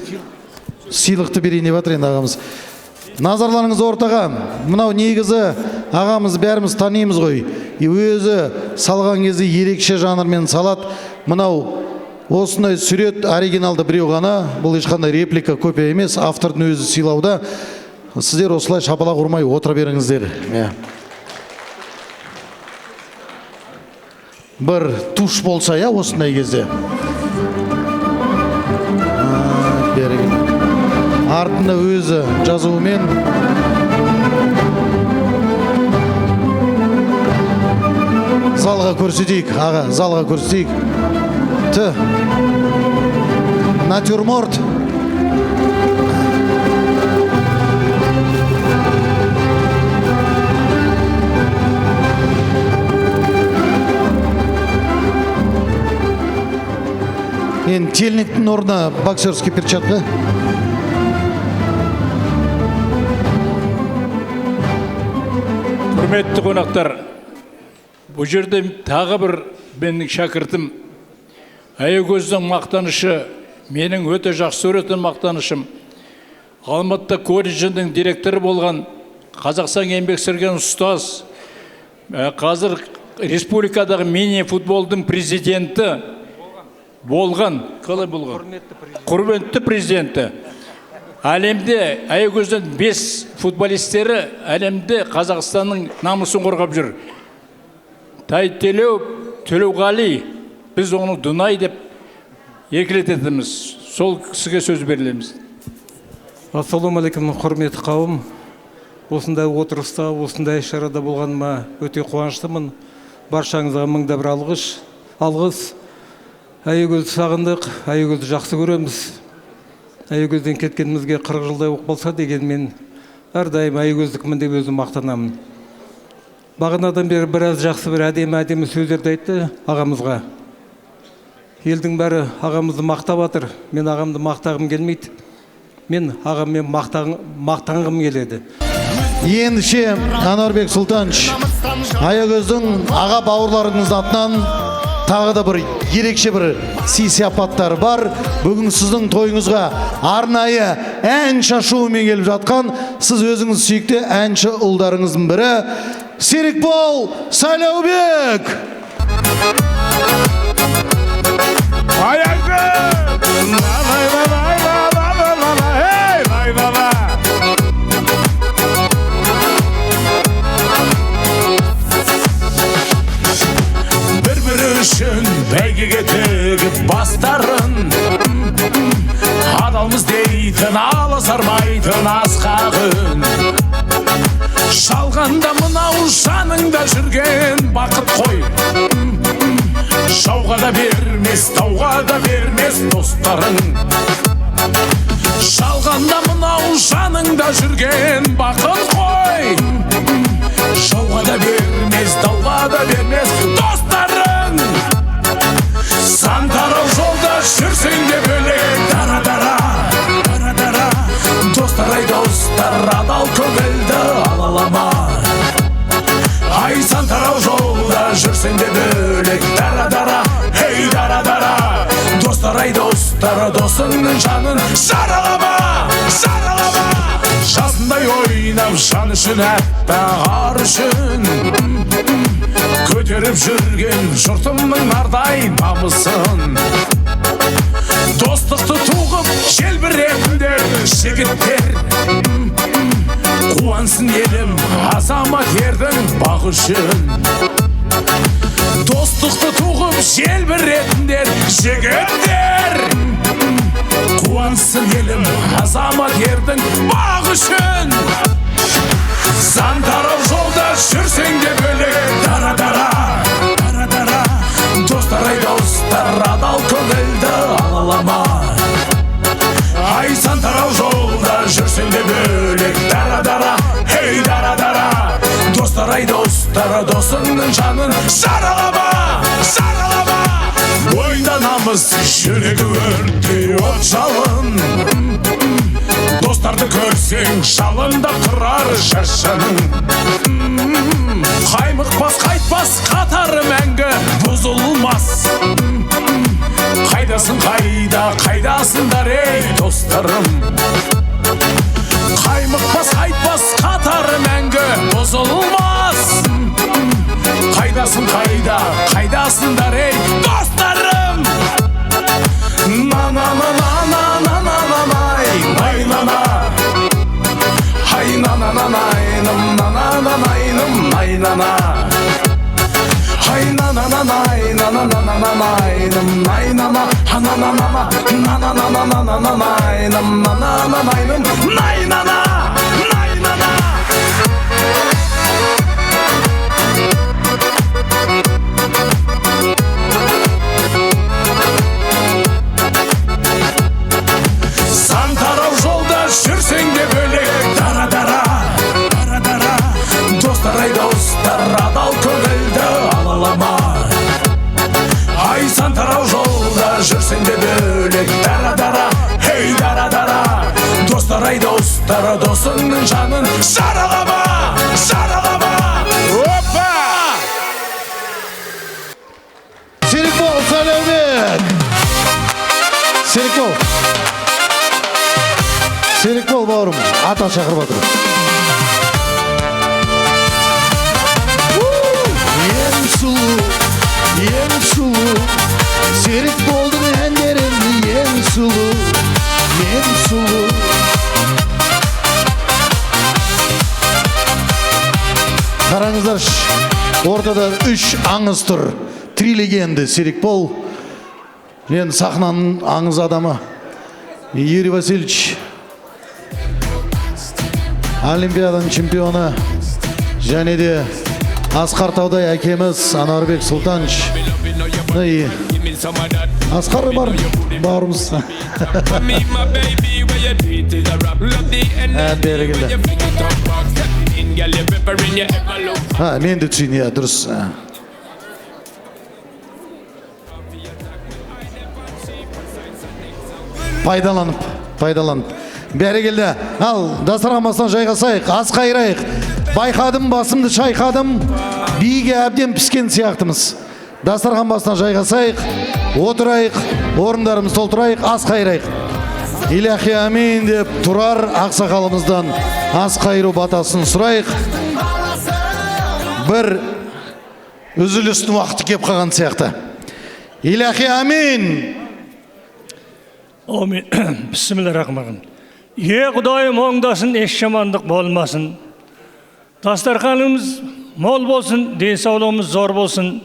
Сыйлықты берейін деп жатыр енді ағамыз. Назарларыңызды ортаға. Мынау негізі ағамыз бәріміз танимыз ғой. Өзі салған кезде ерекше жанрмен салады. Мынау Осындай сурет оригиналды біреу ғана, бұл ешқандай реплика, копия емес, автордың өзі сыйлауда. Сіздер осылай шапалақ ұрмай отыра беріңіздер. Бір туш болса, я, осындай кезде. Артында өзі жазуымен. Залға көрсетейік, аға, залға көрсетейік. Т. Натюрморт. Енді телниктің орнына боксерский перчатка. Құрметті қонақтар, бұл жерде тағы бір менің шәкіртім, Аягөздің мақтанышы, менің өте жақсы көретін мақтанышым, Алматы колледжінің директоры болған, Қазақстан еңбек сіңірген ұстаз, қазір республикадағы мини-футболдың президенті болған, қалай болған? Құрметті президенті. Әлемде Аягөздің 5 футболистері әлемде Қазақстанның намысын қорғап жүр. Тайтелеу Төлеуғали, біз оны Дунай деп еркелететінбіз. Сол кісіге сөз берілеміз. Ассалаумағалейкум, құрметті қауым. Осындай отырыста, осындай шарада болғаныма өте қуаныштымын. Баршаңызға мың да бір алғыс. Аягөзді сағындық, Аягөзді жақсы көреміз. Аягөзден кеткенімізге 40 жылдай болып қалса дегенмен әрдайым аягөздікмін деп өзім мақтанамын. Бағанадан бері біраз жақсы бір әдемі сөздерді айтты ағамызға. Елдің бәрі ағамызды мақтап жатыр. Мен ағамды мақтағым келмейді. Мен ағаммен мақтанғым келеді. Ендеше Анарбек Сұлтанович, Аягөздің аға бауырларыңыздың атынан тағы да бір ерекше бір сый-сияпаттар бар. Бүгін сіздің тойыңызға арнайы ән шашуымен келіп жатқан, сіз өзіңіз сүйікті әнші ұлдарыңыздың бірі Серікбол Сайлаубек. Бір-бірі үшін бәйгеге тігіп бастарын, адалмыз дейтін, аласармайтын асқақ үн. Шалғанда мынау жаныңда жүрген бақыт қой, жауға да бермес, тауға да бермес достарың. Шалғанда мынау жаныңда жүрген бақыт қой, жауға да бермес, тауға да бермес достарың. Сан тарау жолда жүрсең де бөлек, дара-дара, дара-дара. Достар ай достар, адал көңілді алалама. Ай сан тарау жолда жүрсең де бөлек, дара-дара, ей дара-дара. Достар ай достар, досыңның жанын жаралама, жаралама. Жасындай ойнап жан үшін, әппақ ар үшін, көтеріп жүрген жұртымның нардай намысын. Достықты туғып желбіретіндер жігіттер, қуансын елім азамат ердің бағы үшін. Достықты туғып желбіретіндер жігіттер, қуансын елім азамат ердің бағы үшін. Сан тарау жолда жүрсең де бөлек, дара-дара, дара-дара. Достар ай достар, адал көңілді алалама. Ай сан тарау жолда жүрсең де бөлек, дара-дара, ей дара-дара. Достар ай достар, досыңның жанын жаралама, жаралама. Бойда намыс, жүрегі өрттей от жалын, достарды көрсең жалындап тұрар жас жаның. Қаймықпас, қайтпас қатары мәңгі бұзылмас. Қайдасың, қайда, қайдасыңдар ей достарым? Қаймықпас, қайтпас қатары мәңгі бұзылмас. Қайдасың, қайда, қайдасыңдар ей достарым? най на на. Ай на на на най на на на на на най на най на на а на на на на на на на на на на най на на на на най на най на на най на на. Сан тарау жолда жүрсең де бөлек, дара дара дара дара. Достар ай достар, адал көңілді алалама. Ай сан тарау жолда жүрсең де бөлек, дара дара, ей дара дара. Достар ай достар, досыңның жанын жаралама, жаралама. Опа! Серікбол Сайлаубек! Серікбол! Серікбол бауырым, ата шақырып отыр. Ең сұлу, ең сұлу, Серікболдың әндерін ең сұлу, ең сұлу. Қараңыздаршы, ортада үш аңыз тұр. Три легенды. Серікбол, енді сахнаның аңыз адамы. Юрий Васильевич, Олимпиаданың чемпионы, және де Асқар Таудай әкеміз Анарбек Сұлтанович. Асқар бар, бауырымыз. Бәрекелді. Мен де түсейін, иә, дұрыс. Пайдаланып, пайдаланып. Бәрекелді. Ал, дастархан басына жайғасайық, ас қайырайық. Байқадым, басымды шайқадым, биге әбден піскен сияқтымыз. Дастархан басына жайғасайық, отырайық, орындарымызды толтырайық, ас қайырайық. Иләхи амин деп Тұрар ақсақалымыздан ас қайыру батасын сұрайық. Бір үзілістің уақыты кеп қалған сияқты. Иләхи амин. Амин. Бисмиллахиррахманиррахим. Е Құдайым оңдасын, еш жамандық болмасын. Дастарханымыз мол болсын, денсаулығымыз зор болсын.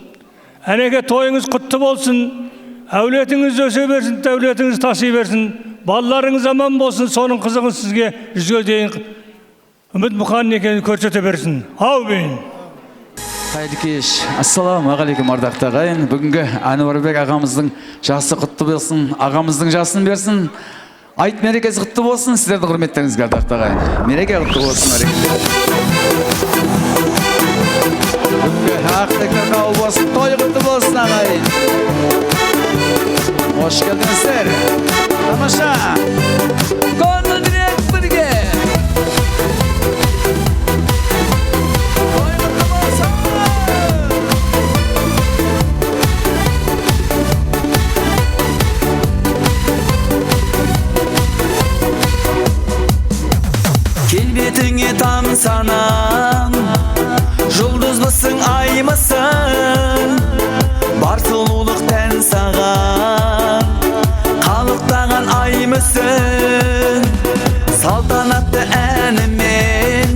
Әнеке тойыңыз құтты болсын, әулетіңіз өсе берсін, дәулетіңіз таси берсін, балаларыңыз аман болсын, соның қызығын сізге жүзге дейін үміт мұқан екенін көрсете берсін. Аумин. Қайырлы кеш. Ассалаумағалейкум, ардақты ағайын. Бүгінгі Әнуарбек ағамыздың жасы құтты болсын, ағамыздың жасын берсін. Айт мерекесі құтты болсын, сіздердің құрметтеріңізге, ардақты ағайын. Мереке құтты болсын, бүгінгі ақ тілектер қабыл болсын, той құтты болсын, ағайын. Қош келдіңіздер. Тамаша. Көңілдірек бірге. Той құтты болсын. Келбетіңе тамсанам, жұлдызбысың, аймысың, бар сұлулық тән саған, қалықтаған аймысың. Салтанатты әнімен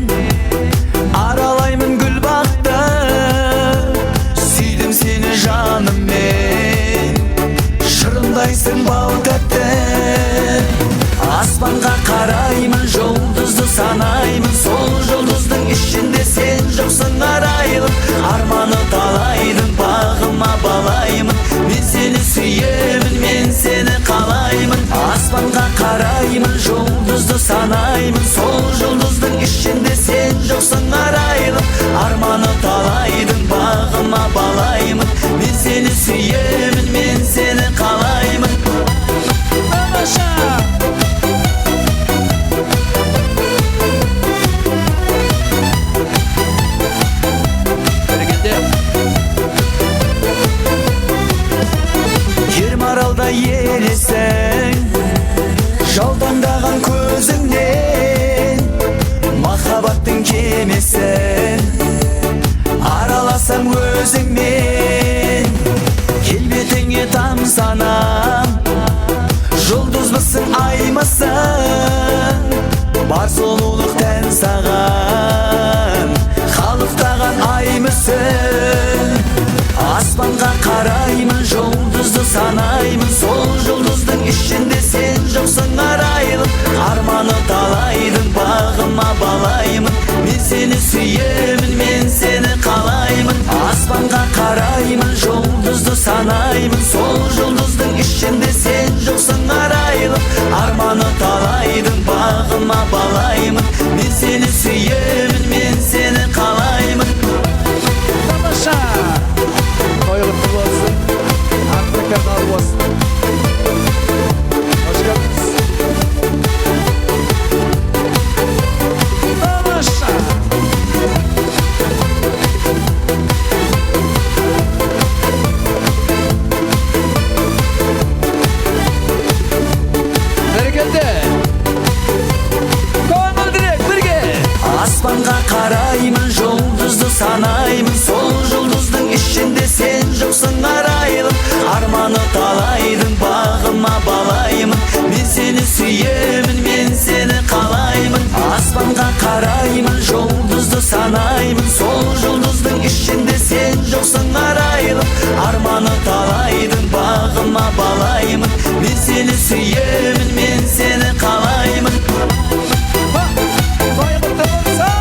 аралаймын гүл бақты, сүйдім сені жаныммен, шырындайсың бал тәтті. Аспанға қараймын, жұлдызды санаймын, сол жұлдыздың ішінде сен жоқсың арайлым. Арманы талайдың бағыма балаймын, мен сені сүйемін, мен сені қалаймын. Аспанға қараймын, жұлдызды санаймын, сол жұлдыздың ішінде сен жоқсың арайлым. Арманы талайдың бағыма балаймын, мен сені сүйемін, мен сені қалаймын. Тамаша! Ермаралда елесің, жаутаңдаған көзіңнен, махаббаттың кемесі, араласам өзіңмен. Келбетіңе тамсанам, жұлдызбысың, аймысың, бар сұлулық тән саған, қалықтаған ай. санаймын, сол жұлдыздың ішінде сен жоқсың арайлым. Арманы талайдың бағыма балаймын, мен сені сүйемін, мен сені қалаймын. Аспанға қараймын, жұлдызды санаймын, сол жұлдыздың ішінде сен жоқсың арайлым. Арманы талайдың бағыма балаймын, мен сені сүйемін, мен сені қалаймын. Тамаша! Той құтты болсын, ақ тілектер қабыл болсын. Қош келдіңіз. Тамаша! Бәрекелді! Көңілдірек бірге! Аспанға қараймын, жұлдызды санаймын, сол жұлдыздың ішінде сен жоқсың арайлым. Арманы талайдың бағыма балаймын, мен сені сүйемін, мен сені қалаймын. Аспанға қараймын, жұлдызды санаймын, сол жұлдыздың ішінде сен жоқсың арайлым. Арманы талайдың бағыма балаймын, мен сені сүйемін, мен сені қалаймын. Той құтты болсын!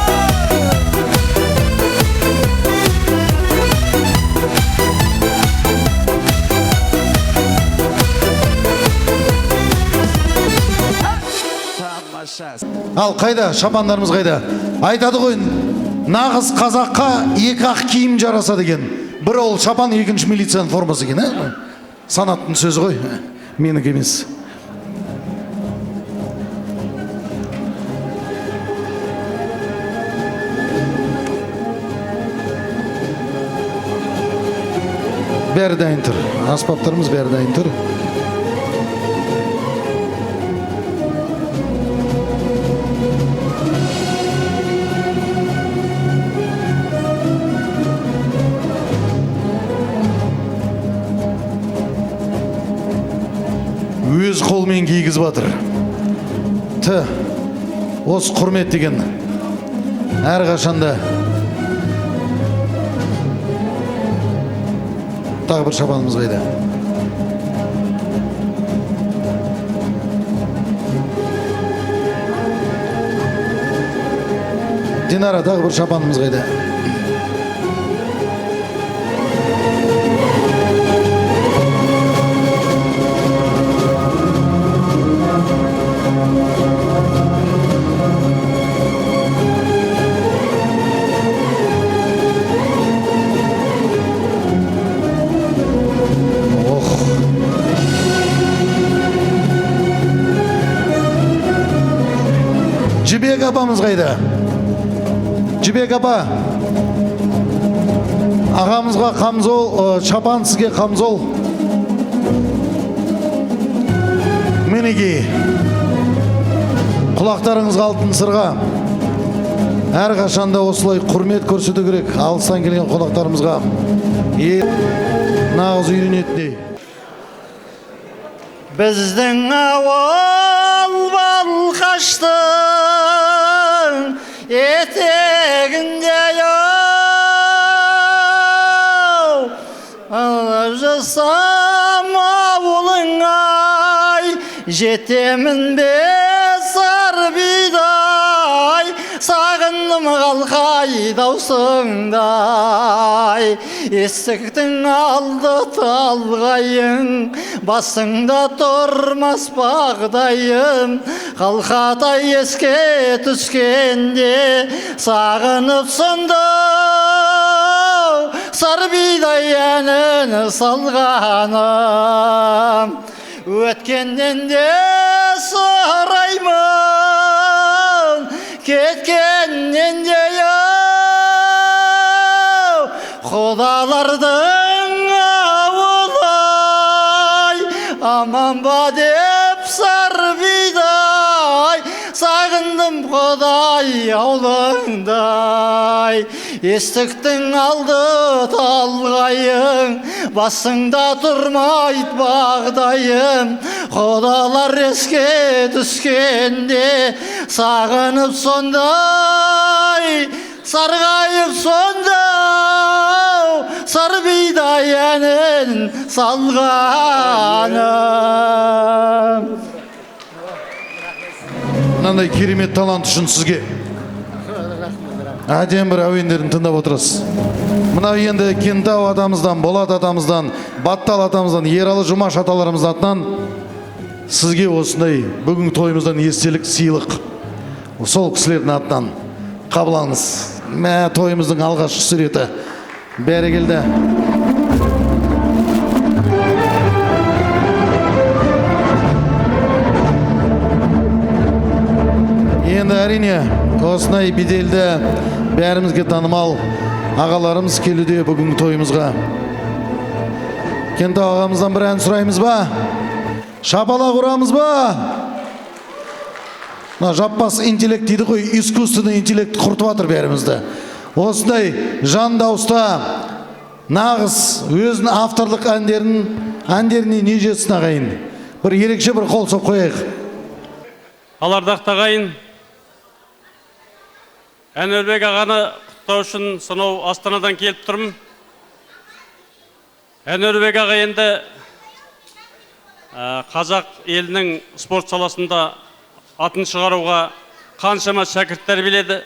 Тамаша! Ал қайда шапандарымыз қайда? Айтады ғой, нағыз қазаққа екі ақ киім жарасады екен. Бір ол шапан, екінші милицияның формасы екен, ә? Санаттың сөзі ғой, менікі емес. Бәрі дайын тұр. Аспаптарымыз бәрі дайын тұр. Өз қолымен кигізіп жатыр. Т. Осы құрмет деген әрқашанда. Тағы бір шапанымыз қайда? Динара, тағы бір шапанымыз қайда? Ох. Жібек апамыз қайда? Жібек апа, ағамызға қамзол, шапан, сізге қамзол. Мінекей, құлақтарыңызға алтын сырға. Әрқашанда осылай құрмет көрсету керек алыстан келген қонақтарымызға. Нағыз үйренетіндей. Біздің ауыл Балқаштың етегінде ау, жасам ауылың ай, жетемін бе сары бидай, сағындым қалқай даусыңдай. Есіктің алды талғайың, басыңда тұрмас бағдайым, қалқатай еске түскенде сағынып сонда сары бидай әнін салғаным. Өткеннен де сұраймын, кеткеннен де ау, құдалардың ауылай, аман ба деп сары бидай, сағындым құдай аулыңдай. Есіктің алды талғайың, басыңда тұрмайды бағдайым, құдалар еске түскенде сағынып сондай, сарғайып сонда, Сары бидай әнін салғаным. Мынандай керемет талант үшін сізге әдемі бір әуендерін тыңдап отырасыз. Мынау енді Кентау атамыздан, Болат атамыздан, Баттал атамыздан, Ералы Жұмаш аталарымыздың атынан сізге осындай бүгінгі тойымыздан естелік сыйлық. Сол кісілердің атынан қабыл алыңыз. Мә, тойымыздың алғашқы суреті. Бәрекелді. Енді әрине осындай беделді бәрімізге танымал ағаларымыз келуде бүгінгі тойымызға. Кентау ағамыздан бір ән сұраймыз ба? Шапалақ ұрамыз ба? Мына жаппас интеллект дейді ғой, искусственный интеллект құртып жатыр бәрімізді. Осындай жан дауыста нағыз өзінің авторлық әндеріне не жетсін ағайын. Бір ерекше бір қол соғып қояйық. Ал ардақты ағайын, Әнуарбек ағаны құттықтау үшін сонау Астанадан келіп тұрмын. Әнуарбек аға енді қазақ елінің спорт саласында атын шығаруға қаншама шәкірт тәрбиеледі.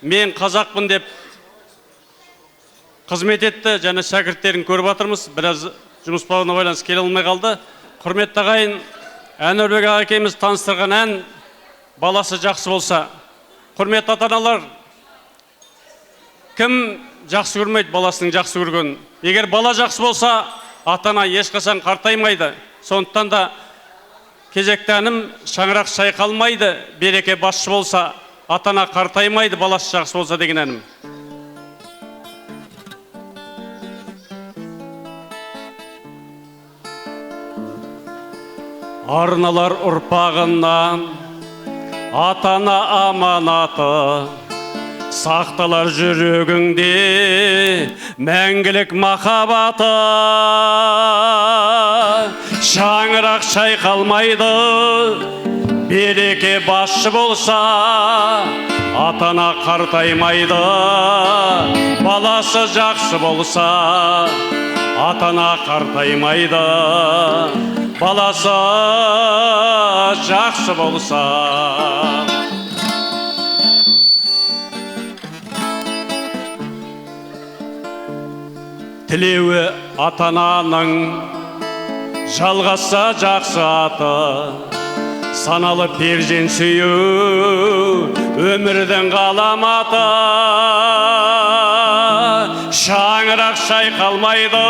Мен қазақпын деп қызмет етті, және шәкірттерін көріп жатырмыз. Біраз жұмыс бабына байланысты келе алмай қалды. Құрметті ағайын, Әнуарбек аға әкеміз таныстырған ән баласы жақсы болса. Құрметті ата-аналар, кім жақсы көрмейді баласының жақсы көргенін? Егер бала жақсы болса, ата-ана ешқашан қартаймайды. Сондықтан да кезекті әнім шаңырақ шайқалмайды, береке басшы болса, ата-ана қартаймайды, баласы жақсы болса деген әнім. Арналар ұрпағынан ата-ана аманаты, сақталар жүрегіңде мәңгілік махаббаты. Шаңырақ шайқалмайды, береке басшы болса, ата-ана қартаймайды, баласы жақсы болса, ата-ана қартаймайды, баласы жақсы болса. Тілеуі ата-ананың жалғасса жақсы аты, саналы перзент сүю өмірдің ғаламаты. Шаңырақ шайқалмайды,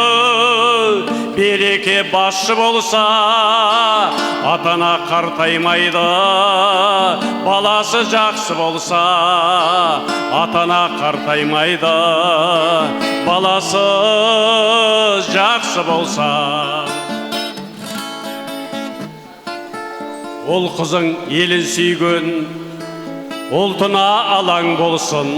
береке басшы болса, ата-ана қартаймайды, баласы жақсы болса, ата-ана қартаймайды, баласы жақсы болса. Ол қызың елін сүйген, ұлтына алаң болсын,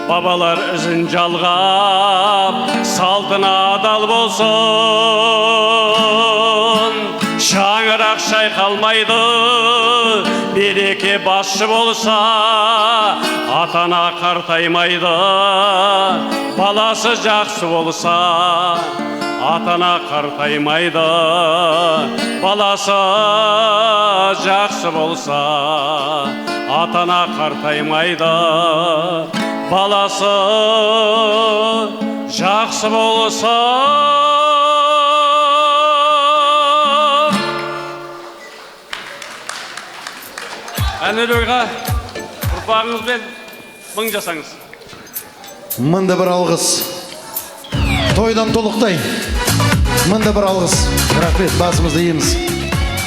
бабалар ізін жалғап, салтына адал болсын. Шаңырақ шайқалмайды, береке басшы болса, ата-ана қартаймайды, баласы жақсы болса, ата-ана қартаймайды, баласы жақсы болса, ата-ана қартаймайды, баласы жақсы болса. Әнуарбек аға, ұрпағыңызбен мың жасаңыз. Мында бір алғыс. Тойдан толықтай. Мында бір алғыс. Рахмет, басымызды иеміз.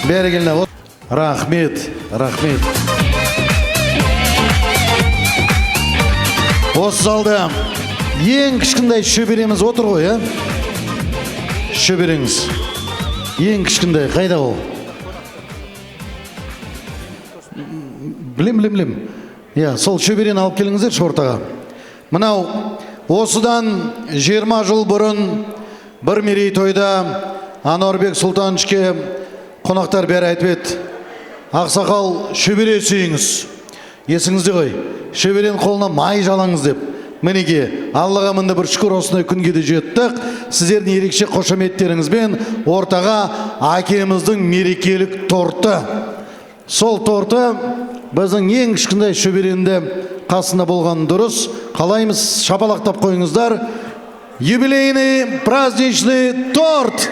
Бәрекелді. Рахмет, рахмет. Осы залда ең кішкентай шөбереміз отыр ғой, ә? Шөбереңіз. Ең кішкентай, қайда ол? Білем, білем, білем. Иә, сол шөберені алып келіңіздерші ортаға. Мынау осыдан 20 жыл бұрын бір мерейтойда Ануарбек Сұлтановичке қонақтар бәрі айтып еді. Ақсақал, шөбере сүйіңіз. Есіңізде ғой, шөберенің қолына май жалаңыз деп. Мінеке, Аллаға мында бір шүкір, осындай күнге де жеттік. Сіздердің ерекше қошеметтеріңізбен ортаға әкеміздің мерекелік торты. Сол торты біздің ең кішкентай шөберенді қасында болған дұрыс. Қалаймыз, шапалақтап қойыңыздар. Юбилейный праздничный торт!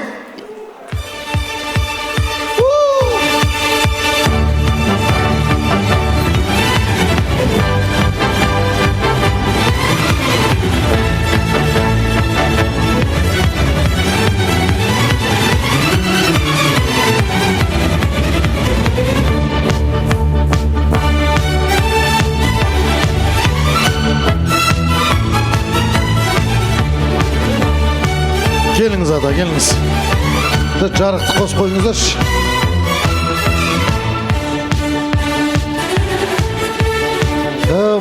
Келіңіз, ата, келіңіз. Жарықты қосып қойыңыздаршы.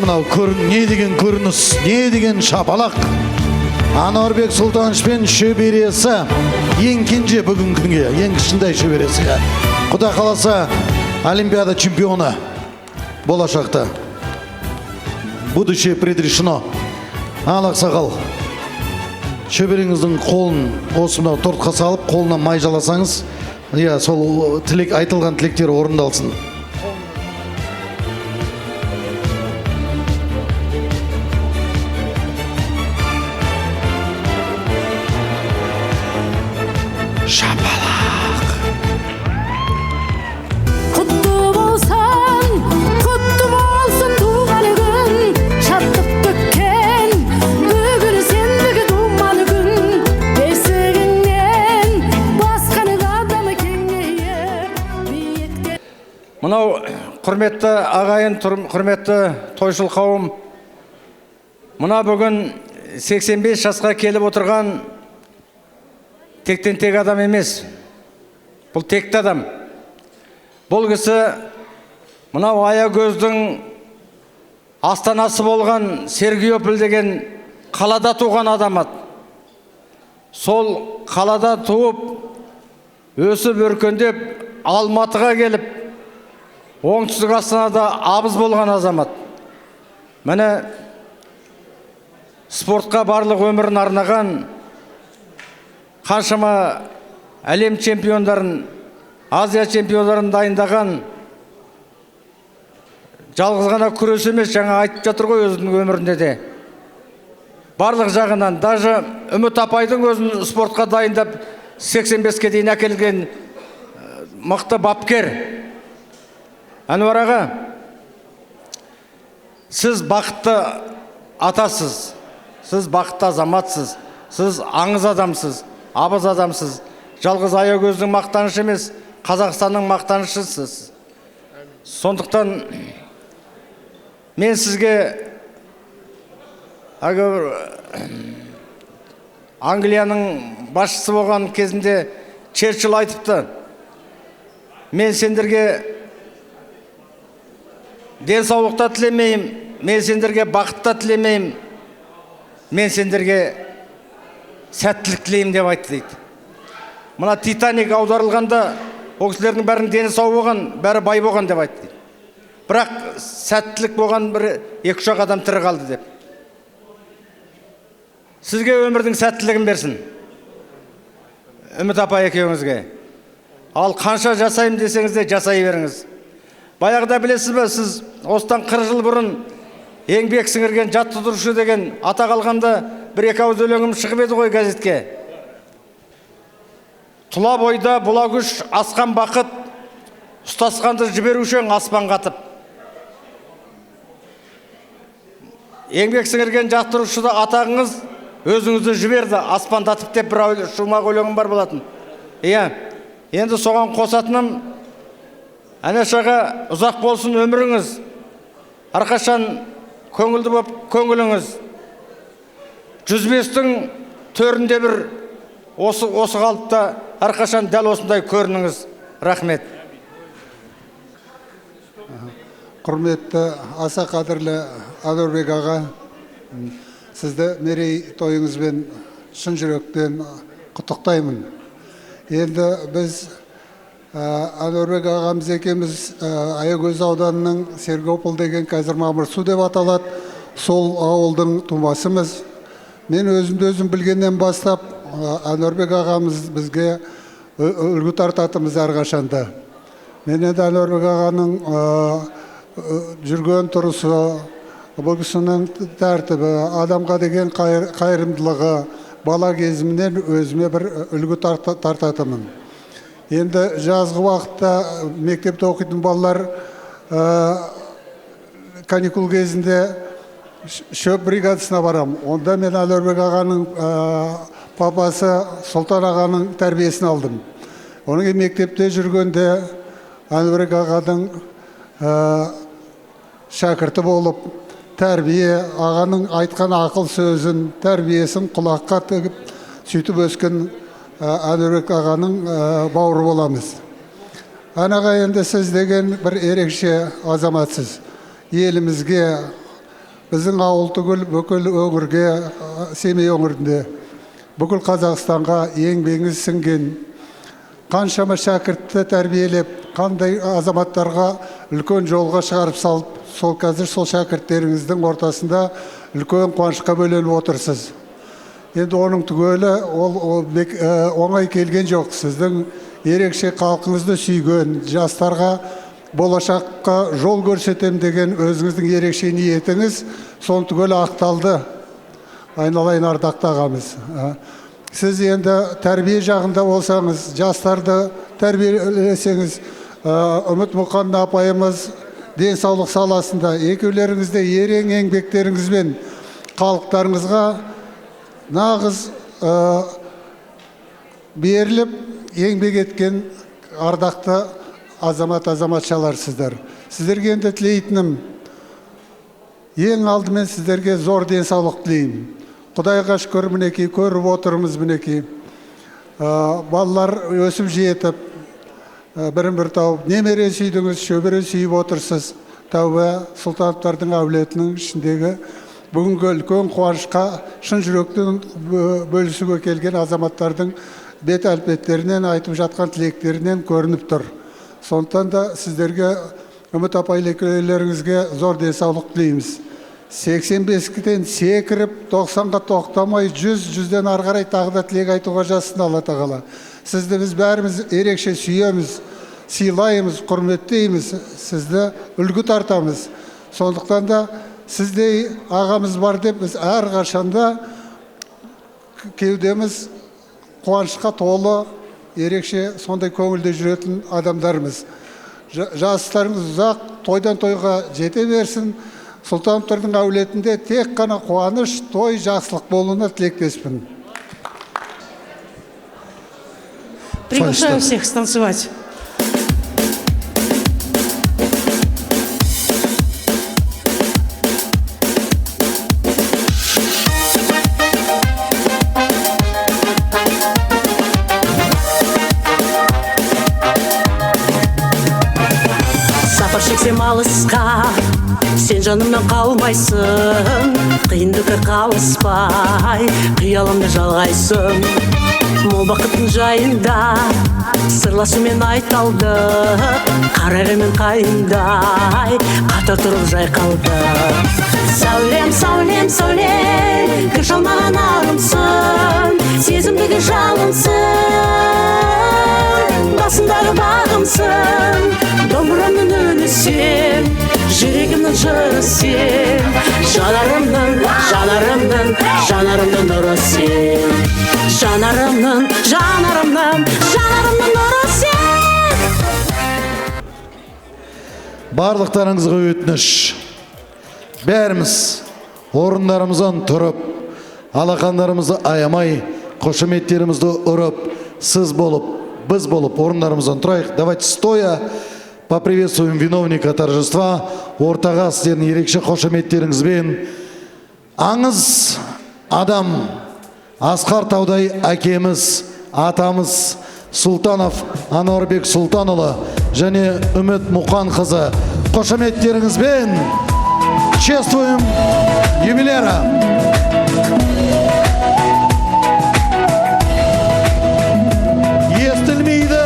Мынау не деген көрініс, не деген шапалақ. Ануарбек Сұлтанович пен шөбересі, ең кенже бүгінгі күнге, ең кішкентай шөбересі. Құда қаласа олимпиада чемпионы болашақта. Будущее предрешено. Ал ақсақал, шөбереңіздің қолын осы мынау тортқа салып, қолына май жаласаңыз, иә, сол тілек, айтылған тілектер орындалсын. Шапалақ. Құтты болсын, құтты болсын туған күн, шаттық төккен бүгін сендігі думан күн, бесігіңнен басқан қадам кеңейіп биікте. Мынау құрметті ағайын, құрметті тойшыл қауым, мына бүгін 85 жасқа келіп отырған тектен тек адам емес, бұл текті адам. Бұл кісі мынау Аягөздің астанасы болған Сергиополь деген қалада туған адамат. Сол қалада туып, өсіп өркендеп, Алматыға келіп, оңтүстік астанада абыз болған азамат. Міне, спортқа барлық өмірін арнаған, қаншама әлем чемпиондарын, Азия чемпиондарын дайындаған, жалғыз ғана күрес емес, жаңа айтып жатыр ғой өзінің өмірінде де. Барлық жағынан, даже Үміт апайдың өзін спортқа дайындап 85-ке дейін әкелген мықты бапкер. Әнуар аға, сіз бақытты атасыз, сіз бақытты азаматсыз, сіз аңыз адамсыз, абыз адамсыз. Жалғыз Аягөздің мақтанышы емес, Қазақстанның мақтанышысыз. Сондықтан мен сізге Англияның басшысы болған кезінде Черчилль айтыпты: мен сендерге денсаулық та тілемеймін, мен сендерге бақыт та тілемеймін, мен сендерге сәттілік тілеймін деп айтты дейді. Мына Титаник аударылғанда ол кісілердің бәрінің дені сау болған, бәрі бай болған деп айтты дейді. Бірақ сәттілік болған бір екі-үш ақ адам тірі қалды деп. Сізге өмірдің сәттілігін берсін, Үміт апай екеуіңізге. Ал қанша жасаймын десеңіз де жасай беріңіз. Баяғыда білесіз бе, сіз осыдан 40 жыл бұрын еңбек сіңірген жаттықтырушы деген атақ алғанда бір екі ауыз өлеңім шығып еді ғой газетке. Тұла бойда бұла күш, асқан бақыт, ұстасқанды жіберуші аспанға атып. Еңбек сіңірген жаттықтырушы атағыңыз өзіңізді жіберді аспандатып деп бір шумақ өлеңім бар болатын. Иә, енді соған қосатыным, Әнеш аға, ұзақ болсын өміріңіз, әрқашан көңілді боп көңіліңіз. 105-тің төрінде бір осы қалыпта әрқашан дәл осындай көрініңіз. Рахмет. Құрметті, аса қадірлі Әнуарбек аға, сізді мерей тойыңызбен шын жүректен құттықтаймын. Енді біз Әнуарбек ағамыз екеуміз Аягөз ауданының Сергиополь деген қазір Мамырсу деп аталады. Сол ауылдың тумасымыз. Мен өзімді өзім білгеннен бастап Әнуарбек ағамыз бізге үлгі тартатынбыз әрқашанда. Мен енді Әнуарбек ағаның жүрген тұрысы, бұл кісінің тәртібі, адамға деген қайырымдылығы бала кезімнен өзіме бір үлгі тартатынмын. Енді жазғы уақытта мектепте оқитын балалар каникул кезінде шөп бригадасына барам. Онда мен Әнуарбек ағаның папасы Сұлтан ағаның тәрбиесін алдым. Оның кейін мектепте жүргенде Әнуарбек ағаның шәкірті болып, тәрбие, ағаның айтқан ақыл сөзін, тәрбиесін құлаққа тігіп, сөйтіп өскен Әнуарбек ағаның бауыры боламыз. Ән аға, енді сіз деген бір ерекше азаматсыз. Елімізге, біздің ауыл түгіл, бүкіл өңірге, Семей өңірінде, бүкіл Қазақстанға еңбегіңіз сіңген, қаншама шәкіртті тәрбиелеп, қандай азаматтарға үлкен жолға шығарып салып, сол қазір сол шәкірттеріңіздің ортасында үлкен қуанышқа бөленіп отырсыз. Енді оның түгелі ол оңай келген жоқ. Сіздің ерекше халқыңызды сүйген, жастарға болашаққа жол көрсетем деген өзіңіздің ерекше ниетіңіз, соның түгелі ақталды. Айналайын ардақты ағамыз. Сіз енді тәрбие жағында болсаңыз, жастарды тәрбиелесеңіз, Үміт Мұқанна апайымыз денсаулық саласында екеулеріңіз де ерен еңбектеріңізбен халықтарыңызға нағыз беріліп еңбек еткен ардақты азамат азаматшаларсыздар. Сіздерге енді тілейтінім, ең алдымен сіздерге зор денсаулық тілеймін. Құдайға шүкір, мінекей көріп отырмыз, мінекей балалар өсіп жетіп, бірін бір тауып, немере сүйдіңіз, шөбере сүйіп отырсыз. Тәуба Сұлтановтардың әулетінің ішіндегі бүгінгі үлкен қуанышқа шын жүректен бөлісуге келген азаматтардың бет әлпеттерінен, айтып жатқан тілектерінен көрініп тұр. Сондықтан да сіздерге, Үміт апайлеріңізге зор денсаулық тілейміз. 85-тен секіріп, 90-ға тоқтамай, 100-ден ары қарай тағы да тілек айтуға жазсын Алла тағала. Сізді біз бәріміз ерекше сүйеміз, сыйлаймыз, құрметтейміз, сізді үлгі тартамыз. Сондықтан да сіздей ағамыз бар деп біз әрқашанда кеудеміз қуанышқа толы, ерекше сондай көңілде жүретін адамдармыз. Жастарыңыз ұзақ тойдан тойға жете берсін. Сұлтановтардың әулетінде тек қана қуаныш, той, жақсылық болуына тілектеспін. Приглашаю всех станцевать. Сапар шексем алысқа, сен жанымнан қалмайсың, қиындыққа қалыспай, қиялымды жалғайсың. Мол бақыттың жайында сырласумен айталдық, қарағай мен қайыңдай қатар тұрып жайқалдық. Сәулем, сәулем, сәулем, кір шалмаған арымсың, сезімдегі жалынсың, басындағы бағымсың, домбырамның үні сен, жүрегімнің жыры сен, жанарымның, жанарымның, жанарымның нұры сен, жанарымның, жанарымның, жанарымның нұры сен. Барлықтарыңызға өтініш, бәріміз орындарымыздан тұрып, алақандарымызды аямай, қошеметтерімізді ұрып, сіз болып, біз болып орындарымыздан тұрайық. Давайте стоя поприветствуем виновника торжества. Ортаға сіздердің ерекше қошеметтеріңізбен аңыз адам, асқар таудай әкеміз, атамыз Сұлтанов Ануарбек Сұлтанұлы және Үміт Мұқанқызы, қошеметтеріңізбен чествуем юбиляра. Естілмейді.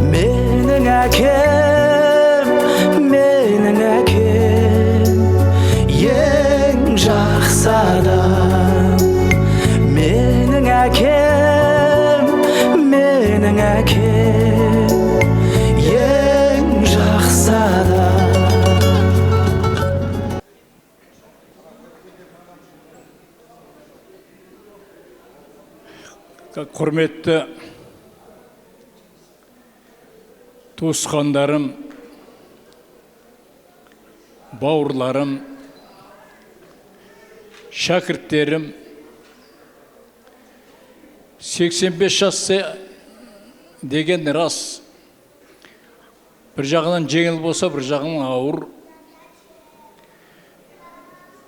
Менің әкем, менің әкем, Құрметті туысқандарым, бауырларым, шәкірттерім, 85 жасты деген рас, бір жағынан жеңіл болса, бір жағынан ауыр.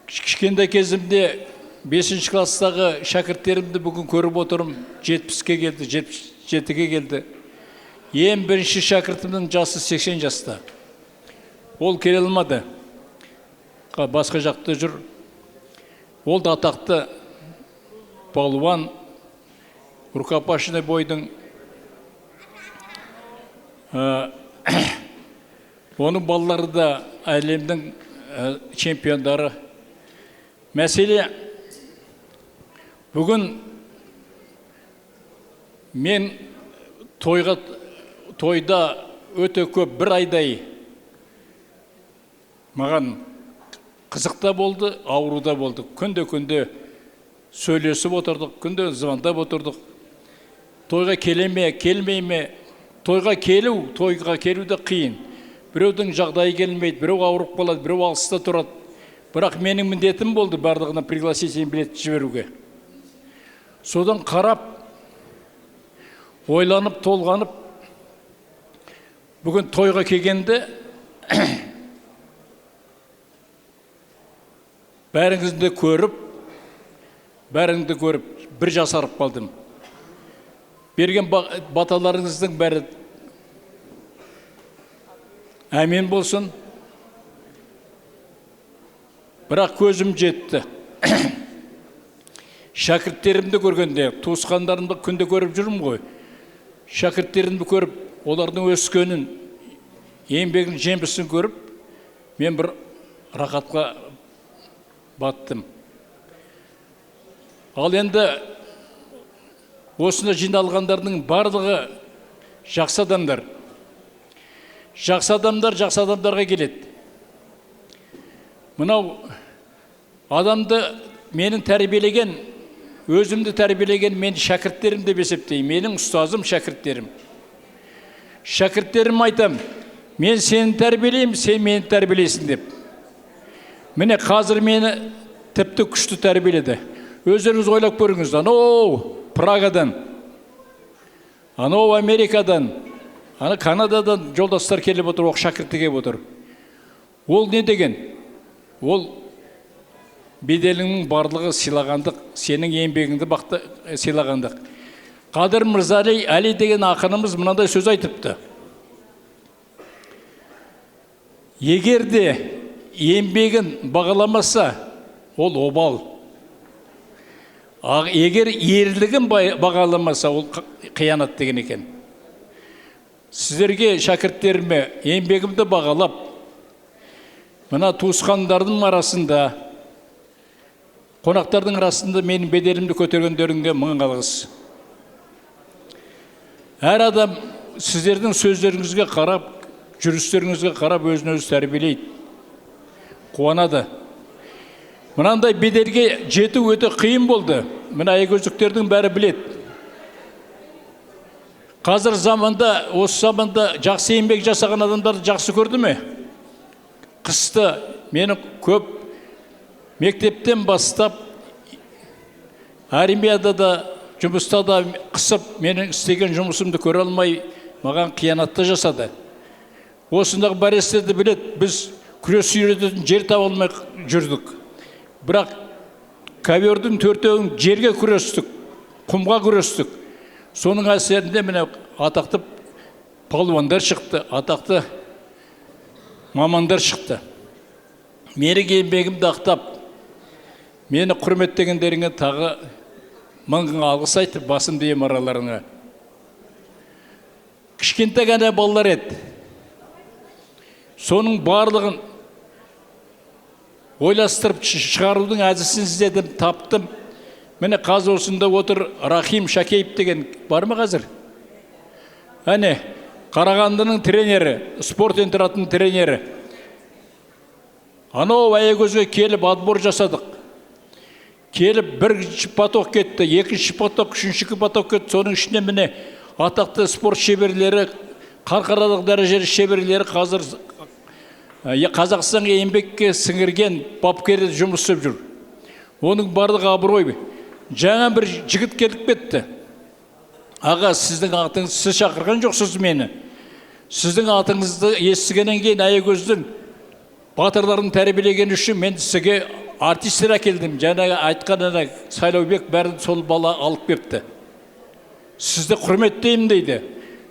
Кішкентай кезімде 5 класстағы шәкірттерімді бүгін көріп отырмын, 70-ке келді, 77-ге келді. Ең бірінші шәкіртімнің жасы 80 жаста. Ол келе алмады, басқа жақта жүр. Ол да атақты палуан, рукопашный бойдың. Оның балалары да әлемнің чемпиондары. Мәселе, бүгін мен тойда өте көп бір айдай маған қызық та болды, ауру да болды. Күнде-күнде сөйлесіп отырдық, күнде звондап отырдық. Тойға келе ме, келмей ме? Тойға келу де қиын. Біреудің жағдайы келмейді, біреу ауырып қалады, біреу алыста тұрады. Бірақ менің міндетім болды барлығына пригласительный билет жіберуге. Содан қарап, ойланып, толғанып, бүгін тойға келгенде бәріңізді көріп, бір жасарып қалдым. Берген баталарыңыздың бәрі әмин болсын. Бірақ көзім жетті. Шәкірттерімді көргенде, туысқандарымды күнде көріп жүрмін ғой. Шәкірттерімді көріп, олардың өскенін, еңбегінің жемісін көріп, мен бір рахатқа баттым. Ал енді осында жиналғандардың барлығы жақсы адамдар. Жақсы адамдар жақсы адамдарға келеді. Мынау адамды менің тәрбиелеген, өзімді тәрбиелеген мен шәкірттерім деп есептеймін. Менің ұстазым шәкірттерім. Шәкірттерім айтам, мен сені тәрбиелеймін, сен мені тәрбиелейсің деп. Міне қазір мені тіпті күшті тәрбиеледі. Өздеріңіз ойлап көріңіз, анау Прагадан, анау Америкадан, ана Канададан жолдастар келіп отыр, оқ шәкірті келіп отыр. Ол не деген? Ол беделіңнің барлығы сыйлағандық, сенің еңбегіңді бақты сыйлағандық. Қадыр Мырзали Әли деген ақынымыз мынандай сөз айтыпты. Егер де еңбегін бағаламаса, ол обал. Егер ерлігін бағаламаса, ол қиянат деген екен. Сіздерге, шәкірттеріме, еңбегімді бағалап, мына туысқандардың арасында, қонақтардың арасында менің беделімді көтергендеріңге мың алғыс. Әр адам сіздердің сөздеріңізге қарап, жүрістеріңізге қарап өзін өзі тәрбиелейді, қуанады. Мынандай беделге жету өте қиын болды. Мына аягөздіктердің бәрі біледі. Қазір заманда, осы заманда жақсы еңбек жасаған адамдарды жақсы көрді ме? Қысты мені көп мектептен бастап, армияда да, жұмыста да қысып, менің істеген жұмысымды көре алмай, маған қиянатты жасады. Осындағы борецтерді біледі, біз күрес үйрететін жер таба алмай жүрдік. Бірақ ковердің төртеуін жерге күрестік, құмға күрестік. Соның әсерінде міне атақты палуандар шықты, атақты мамандар шықты. Менің еңбегімді ақтап, мені құрметтегендеріңе тағы мың алғыс айтып, басымды иемін араларыңа. Кішкентай ғана балалар еді. Соның барлығын ойластырып шығарудың әдісін іздедім, таптым. Міне қазір осында отыр Рахим Шакеев деген бар ма қазір? Әне, Қарағандының тренері, спорт интернатының тренері. Анау Аягөзге келіп отбор жасадық. Келіп бірінші поток кетті, екінші поток, үшінші поток кетті. Соның ішінде міне атақты спорт шеберлері, халықаралық дәрежелі шеберлері қазір Қазақстанға еңбекке сіңірген бапкерлер жұмыс істеп жүр. Оның барлығы абырой. Жаңа бір жігіт келіп кетті. Аға, сіздің атыңыз, сіз шақырған жоқсыз мені. Сіздің атыңызды естігеннен кейін Аягөздің батырларын тәрбиелеген үшін мен сізге артистер әкелдім. Жаңа айтқан ана Сайлаубек бәрін сол бала алып кепті. Сізді құрметтеймін дейді.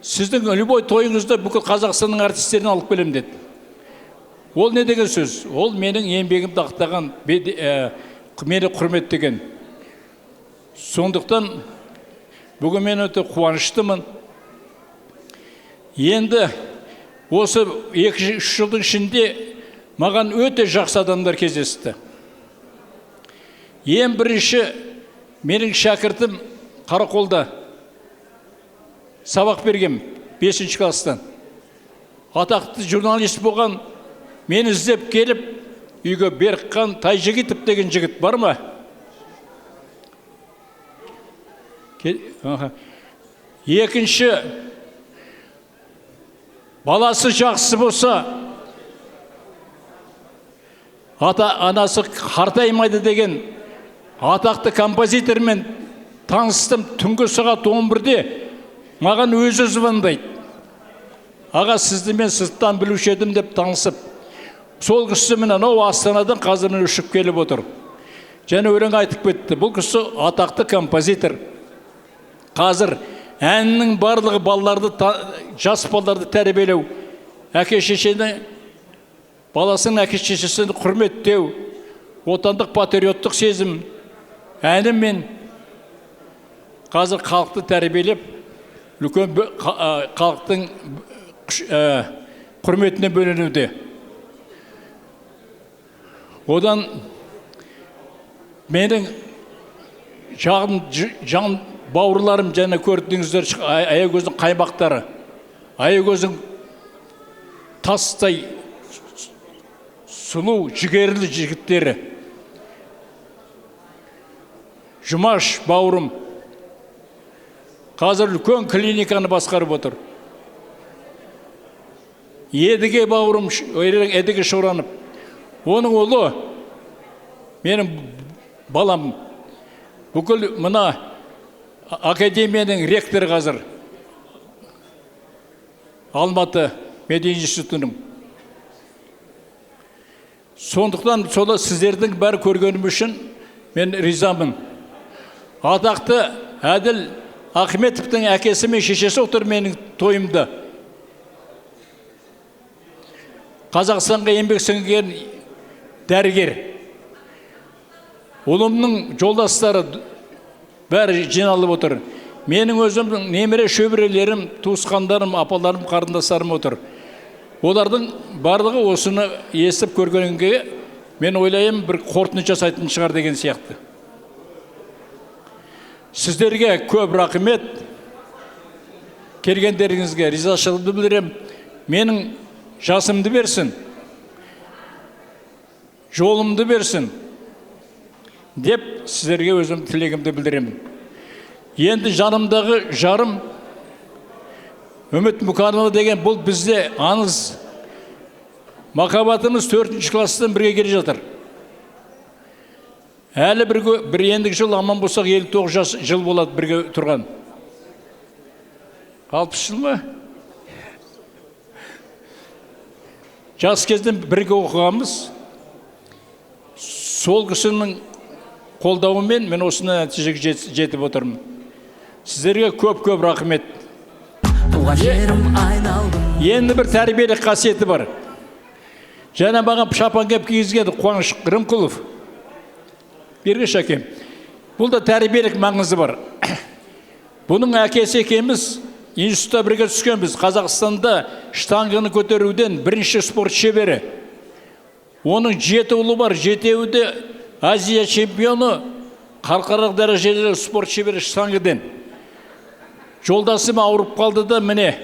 Сіздің любой тойыңызда бүкіл Қазақстанның артистерін алып келемін деді. Ол не деген сөз? Ол менің еңбегімді ақтаған, мені құрметтеген. Сондықтан бүгін мен өте қуаныштымын. Енді осы 2-3 жылдың ішінде маған өте жақсы адамдар кездесті. Ең бірінші менің шәкіртім Қарақолда сабақ бергем 5-ші класстан. Атақты журналист болған, мені іздеп келіп үйге Берікхан Тайжігітов деген жігіт бар ма? Екінші, баласы жақсы болса, ата анасы қартаймайды деген атақты композитормен таныстым. Түнгі сағат 11-де маған өзі звондайды. Аға, сізді мен сырттан білуші едім деп танысып. Сол кісі міне анау Астанадан қазір міне ұшып келіп отыр. Және өлең айтып кетті. Бұл кісі атақты композитор. Қазір әннің барлығы балаларды, жас балаларды тәрбиелеу, әке шешені, баласының әке шешесін құрметтеу, отандық патриоттық сезім әнімен қазір халықты тәрбиелеп, үлкен халықтың құрметіне бөленуде. Одан менің жан бауырларым, және көрдіңіздер, Аягөздің қаймақтары, Аягөздің тастай сұлу жігерлі жігіттері. Жұмаш бауырым қазір үлкен клиниканы басқарып отыр. Едіге бауырым, Едіге Шоранов, оның ұлы менің балам, бүкіл мына академияның ректоры қазір Алматы мединститутының. Сондықтан солы сіздердің бәрі көргенім үшін мен ризамын. Атақты Әділ Ахметовтің әкесі мен шешесі отыр менің тойымда. Қазақстанға еңбек сіңірген дәрігер. Ұлымның жолдастары бәрі жиналып отыр. Менің өзімнің немере шөберелерім, туысқандарым, апаларым, қарындастарым отыр. Олардың барлығы осыны естіп көргенге мен ойлаймын, бір қорытынды жасайтын шығар деген сияқты. Сіздерге көп рахмет. Келгендеріңізге ризашылығымды білдіремін. Менің жасымды берсін, жолымды берсін деп сіздерге өзім тілегімді білдіремін. Енді жанымдағы жарым Үміт Мұқанова деген, бұл бізде аңыз. Махаббатымыз 4-ші класстан бірге келе жатыр. Әлі бір ендігі жыл аман болсақ 59 жыл болады бірге тұрған. 60 жыл ма? Жас кезден бірге оқығанбыз. Сол кісінің қолдауымен мен осыны нәтижеге жетіп отырмын. Сіздерге көп-көп рахмет. Енді бір тәрбиелік қасиеті бар. Және маған шапан кеп кигізген Қуаныш Рымқұлов. Бергеш әкем. Бұл да тәрбиелік маңызы бар. Бұның әкесі екеуміз институтта бірге түскенбіз. Қазақстанда штанганы көтеруден бірінші спорт шебері. Оның 7 ұлы бар, 7-еуі де Азия чемпионы, халықаралық дәрежелі спорт шебері штангыдан. Жолдасым ауырып қалды да, міне,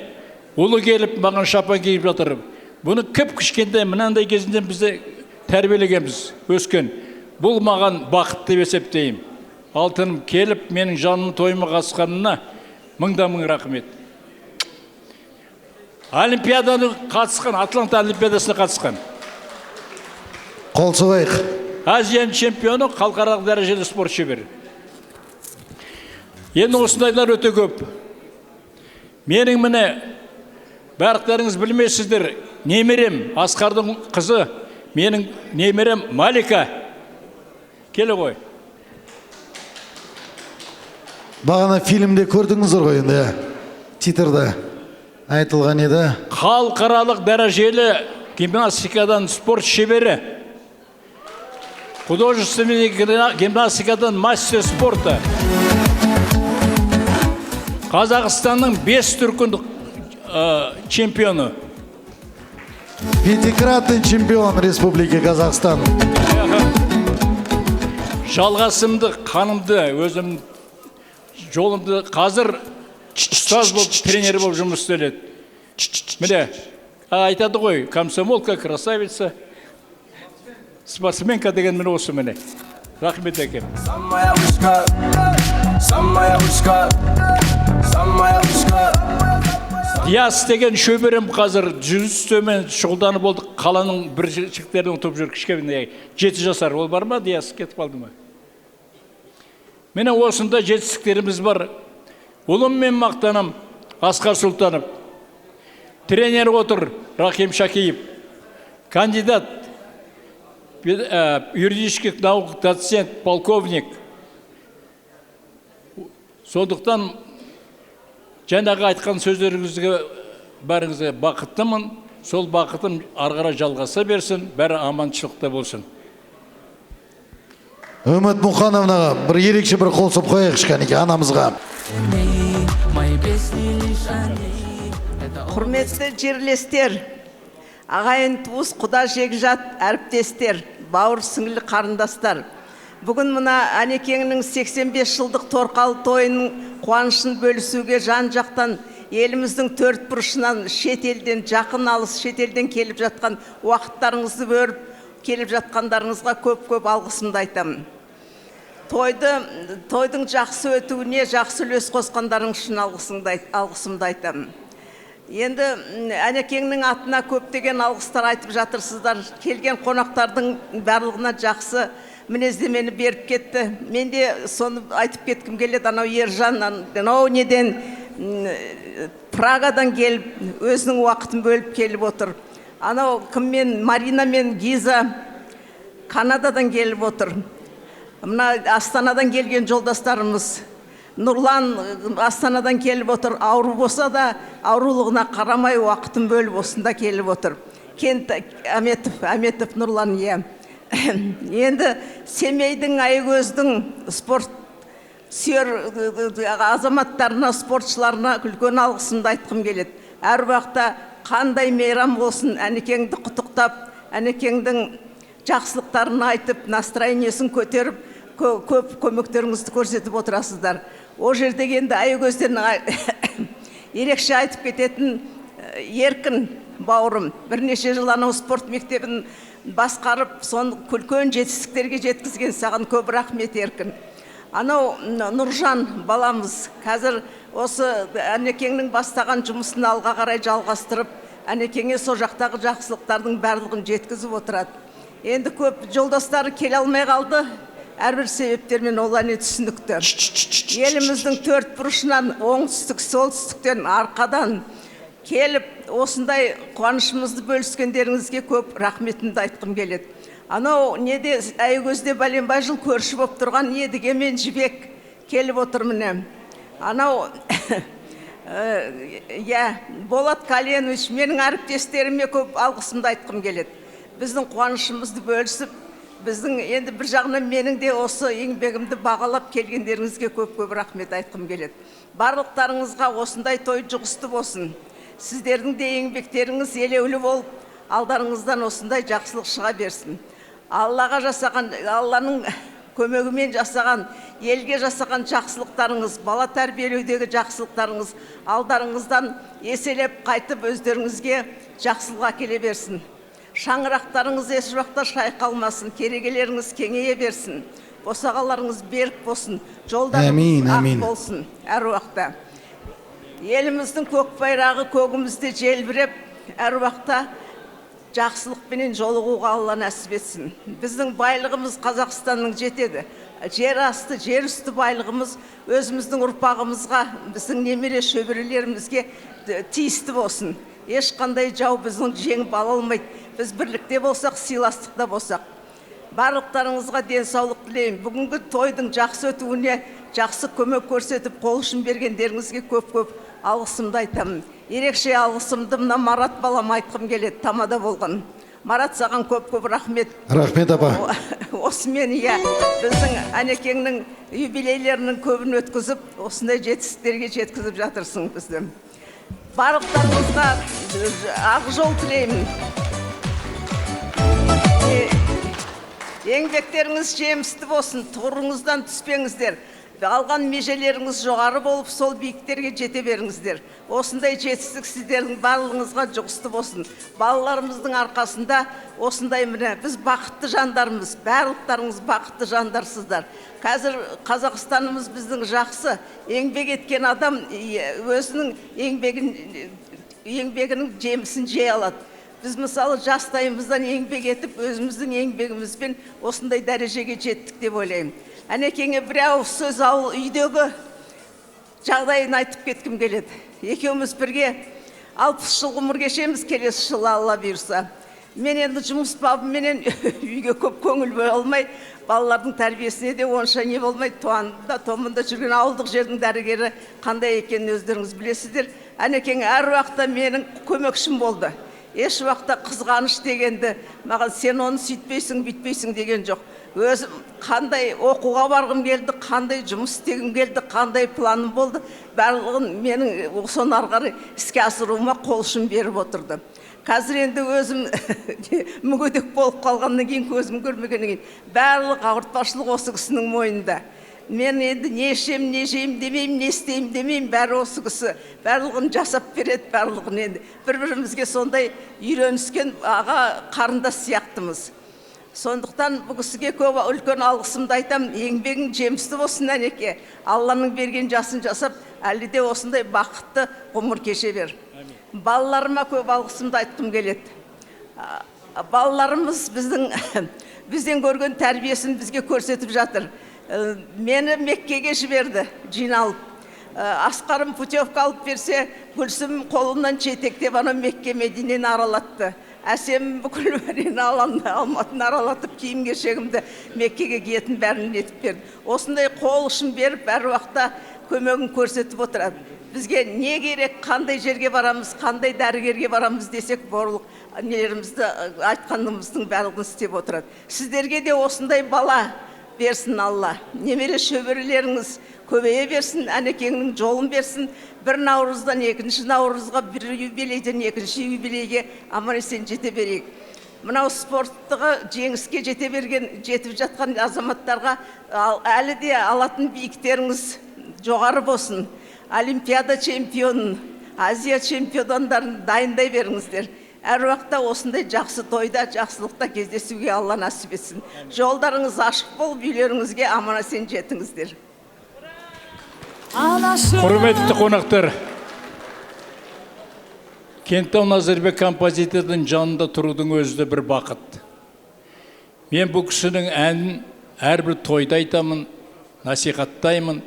ұлы келіп маған шапан киіп жатыр. Бұны кіп-кішкентай мынандай кезінен бізді тәрбиелегенбіз, өскен. Бұл маған бақыт деп есептеймін. Алтыным келіп, менің жаным тойыма қатысқанына мыңда мың рахмет. Олимпиаданы қатысқан, Атланта Олимпиадасына қатысқан. Қол соғайық. Азияның чемпионы, халықаралық дәрежелі спорт шебері. Енді осындайлар өте көп. Менің міне барлықтарыңыз білмейсіздер, немерем Асқардың қызы, менің немерем Малика. Келе ғой. Бағана фильмде көрдіңіздер ғой енді, титрда айтылған еді. Халықаралық дәрежелі гимнастикадан спорт шебері. Художественный гимнастикадан мастер спорта. Қазақстанның 5 дүркін чемпионы. Пятикратный чемпион Республики Казахстан. Жалғасымды, қанымды, өзім жолымды қазір ұстаз болып, тренер болып жұмыс істеледі. Міне, айтады ғой, комсомолка, красавица, спортсменка деген міне осы міне. Рахмет әкем. Самая вышка, самая вышка, самая вышка. Диас деген шөберем қазір жүзімен шұғылданып болды. Қаланың бір жігіттерін ұтып жүр, кішкене 7 жасар. Ол бар ма? Диас кетіп қалды ма? Міне осында жетістіктеріміз бар. Ұлыммен мақтанам, Асқар Сұлтанов. Тренер отыр Рахим Шакиев. Кандидат юридических наук, доцент, полковник. Сондықтан жаңағы айтқан сөздеріңізге бәріңізге бақыттымын. Сол бақытым ары қарай жалғаса берсін, бәрі аманшылықта болсын. Үміт Мұқановнаға бір ерекше бір қол соғып қояйықшы кәнеки анамызға. Құрметті жерлестер, ағайын туыс, құда жекжат, әріптестер, бауыр сіңлі қарындастар. Бүгін мына Әнекеңнің 85 жылдық торқалы тойының қуанышын бөлісуге жан-жақтан еліміздің төрт бұрышынан, шет елден, жақын алыс шетелден келіп жатқан уақыттарыңызды бөліп келіп жатқандарыңызға көп-көп алғысымды айтамын. Тойдың жақсы өтуіне жақсы үлес қосқандарыңыз үшін алғысымды айтамын. Енді Әнекеңнің атына көптеген алғыстар айтып жатырсыздар. Келген қонақтардың барлығына жақсы мінездемені беріп кетті. Мен де соны айтып кеткім келеді. Анау Ержан, анау неден, Прагадан келіп, өзінің уақытын бөліп келіп отыр. Анау кіммен, Марина мен Гиза Канададан келіп отыр. Мына Астанадан келген жолдастарымыз Нұрлан Астанадан келіп отыр. Ауру болса да, аурулығына қарамай уақытын бөліп осында келіп отыр. Кент Әметов Нұрлан, иә. Енді Семейдің, Аягөздің спорт сүйер азаматтарына, спортшыларына үлкен алғысымды айтқым келеді. Әр уақытта қандай мейрам болсын, Әнекеңді құттықтап, Әнекеңдің жақсылықтарын айтып, настроениесін көтеріп, көп көмектеріңізді көрсетіп отырасыздар. О жерде енді Аягөзден ерекше айтып кететін Еркін бауырым. Бірнеше жыл анау спорт мектебін басқарып, соны үлкен жетістіктерге жеткізген, саған көп рахмет, Еркін. Анау Нұржан баламыз қазір осы Әнекеңнің бастаған жұмысын алға қарай жалғастырып, Әнекеңе сол жақтағы жақсылықтардың барлығын жеткізіп отырады. Енді көп жолдастары келе алмай қалды, әрбір себептермен ол әне түсінікті. Еліміздің төрт бұрышынан, оңтүстік, солтүстіктен, арқадан келіп, осындай қуанышымызды бөліскендеріңізге көп рахметімді айтқым келеді. Анау неде Аягөзде бәленбай жыл көрші болып тұрған Едіге мен Жібек келіп отыр міне. Анау Болат Каленович, менің әріптестеріме көп алғысымды айтқым келеді. Біздің қуанышымызды бөлісіп, біздің енді бір жағынан менің де осы еңбегімді бағалап келгендеріңізге көп-көп рахмет айтқым келеді. Барлықтарыңызға осындай той жұғысты болсын. Сіздердің де еңбектеріңіз елеулі болып, алдарыңыздан осындай жақсылық шыға берсін. Аллаға жасаған, Алланың көмегімен жасаған, елге жасаған жақсылықтарыңыз, бала тәрбиелеудегі жақсылықтарыңыз алдарыңыздан еселеп қайтып өздеріңізге жақсылық әкеле берсін. Шаңырақтарыңыз еш уақытта шайқалмасын, керегелеріңіз кеңейе берсін, босағаларыңыз берік болсын, жолдарыңыз ақ болсын әр уақытта. Еліміздің көк байрағы көгімізде желбіреп, әр уақытта жақсылықпенен жолығуға Алла нәсіп етсін. Біздің байлығымыз Қазақстанның жетеді. Жер асты, жер үсті байлығымыз өзіміздің ұрпағымызға, біздің немере шөберелерімізге тиісті болсын. Ешқандай жау біздің жеңіп ала алмайды. Біз бірлікте болсақ, сыйластықта болсақ. Барлықтарыңызға денсаулық тілеймін. Бүгінгі тойдың жақсы өтуіне жақсы көмек көрсетіп, қол ұшын бергендеріңізге көп-көп алғысымды айтамын. Ерекше алғысымды мына Марат балам айтқым келеді, тамада болған. Марат, саған көп-көп рахмет. Рахмет, апа. Осымен, иә, біздің Әнекеңнің юбилейлерінің көбін өткізіп, осындай жетістіктерге жеткізіп жатырсың бізді. Барлықтарыңызға ақ жол тілеймін. Еңбектеріңіз жемісті болсын, тұғырыңыздан түспеңіздер. Алған межелеріңіз жоғары болып, сол биіктерге жете беріңіздер. Осындай жетістік сіздердің барлығыңызға жұғысты болсын. Балаларымыздың арқасында осындай міне, біз бақытты жандармыз, барлықтарыңыз бақытты жандарсыздар. Қазір Қазақстанымыз біздің жақсы, еңбек еткен адам өзінің еңбегінің жемісін жей алады. Біз мысалы жастайымыздан еңбек етіп, өзіміздің еңбегімізбен осындай дәрежеге жеттік деп ойлаймын. Әнекеңе бір ауыз сөз ауыл үйдегі жағдайын айтып кеткім келеді. Екеуміз бірге 60 жыл ғұмыр кешеміз келесі жылы, Алла бұйырса. Мен енді жұмыс бабыменен үйге көп көңіл бөле алмай, балалардың тәрбиесіне де онша не болмай, туанда, томында жүрген ауылдық жердің дәрігері қандай екенін өздеріңіз білесіздер. Әнекең әр уақытта менің көмекшім болды. Еш уақытта қызғаныш дегенді, маған сен оны сөйтпейсің, бүйтпейсің деген жоқ. Өзім қандай оқуға барғым келді, қандай жұмыс істегім келді, қандай планым болды, барлығын менің соны ары қарай іске асыруыма қол ұшын беріп отырды. Қазір енді өзім мүгедек болып қалғаннан кейін, көзім көрмегеннен кейін, барлық ауыртпашылық осы кісінің мойнында. Мен енді не ішем, не жеймін демеймін, не істеймін демеймін, бәрі осы кісі барлығын жасап береді, барлығын енді бір-бірімізге сондай үйреніскен аға қарындас сияқтымыз. Сондықтан бұл кісіге көп үлкен алғысымды айтамын. Еңбегің жемісті болсын, Әнеке. Алланың берген жасын жасап, әлі де осындай бақытты ғұмыр кеше бер. Балаларыма көп алғысымды айтқым келеді. Балаларымыз бізден көрген тәрбиесін бізге көрсетіп жатыр. Мені Меккеге жіберді, жиналып. Асқарым путевка алып берсе, Гүлсім қолымнан жетектеп ана Мекке Мединені аралатты. Әсем бүкіл бәрін Алматыны аралатып, киім кешегімді Меккеге киетін бәрін етіп берді. Осындай қол ұшын беріп, әр уақытта көмегін көрсетіп отырады. Бізге не керек, қандай жерге барамыз, қандай дәрігерге барамыз десек, барлық нелерімізді айтқанымыздың барлығын істеп отырады. Сіздерге де осындай бала берсін Алла. Немере шөберелеріңіз көбейе берсін, Әнекеңнің жолын берсін. Бір наурыздан екінші наурызға, бір юбилейден екінші юбилейге аман есен жете берейік. Мынау спорттығы жеңіске жете берген, жетіп жатқан азаматтарға әлі де алатын биіктеріңіз жоғары болсын. Олимпиада чемпионын, Азия чемпиондарын дайындай беріңіздер. Әр уақытта осындай жақсы тойда, жақсылықта кездесуге Алла нәсіп етсін. Жолдарыңыз ашық болып, үйлеріңізге аман есен жетіңіздер. Құрметті қонақтар, Кентау Назарбек композитордың жанында тұрудың өзі де бір бақыт. Мен бұл кісінің әнін әрбір тойда айтамын, насихаттаймын.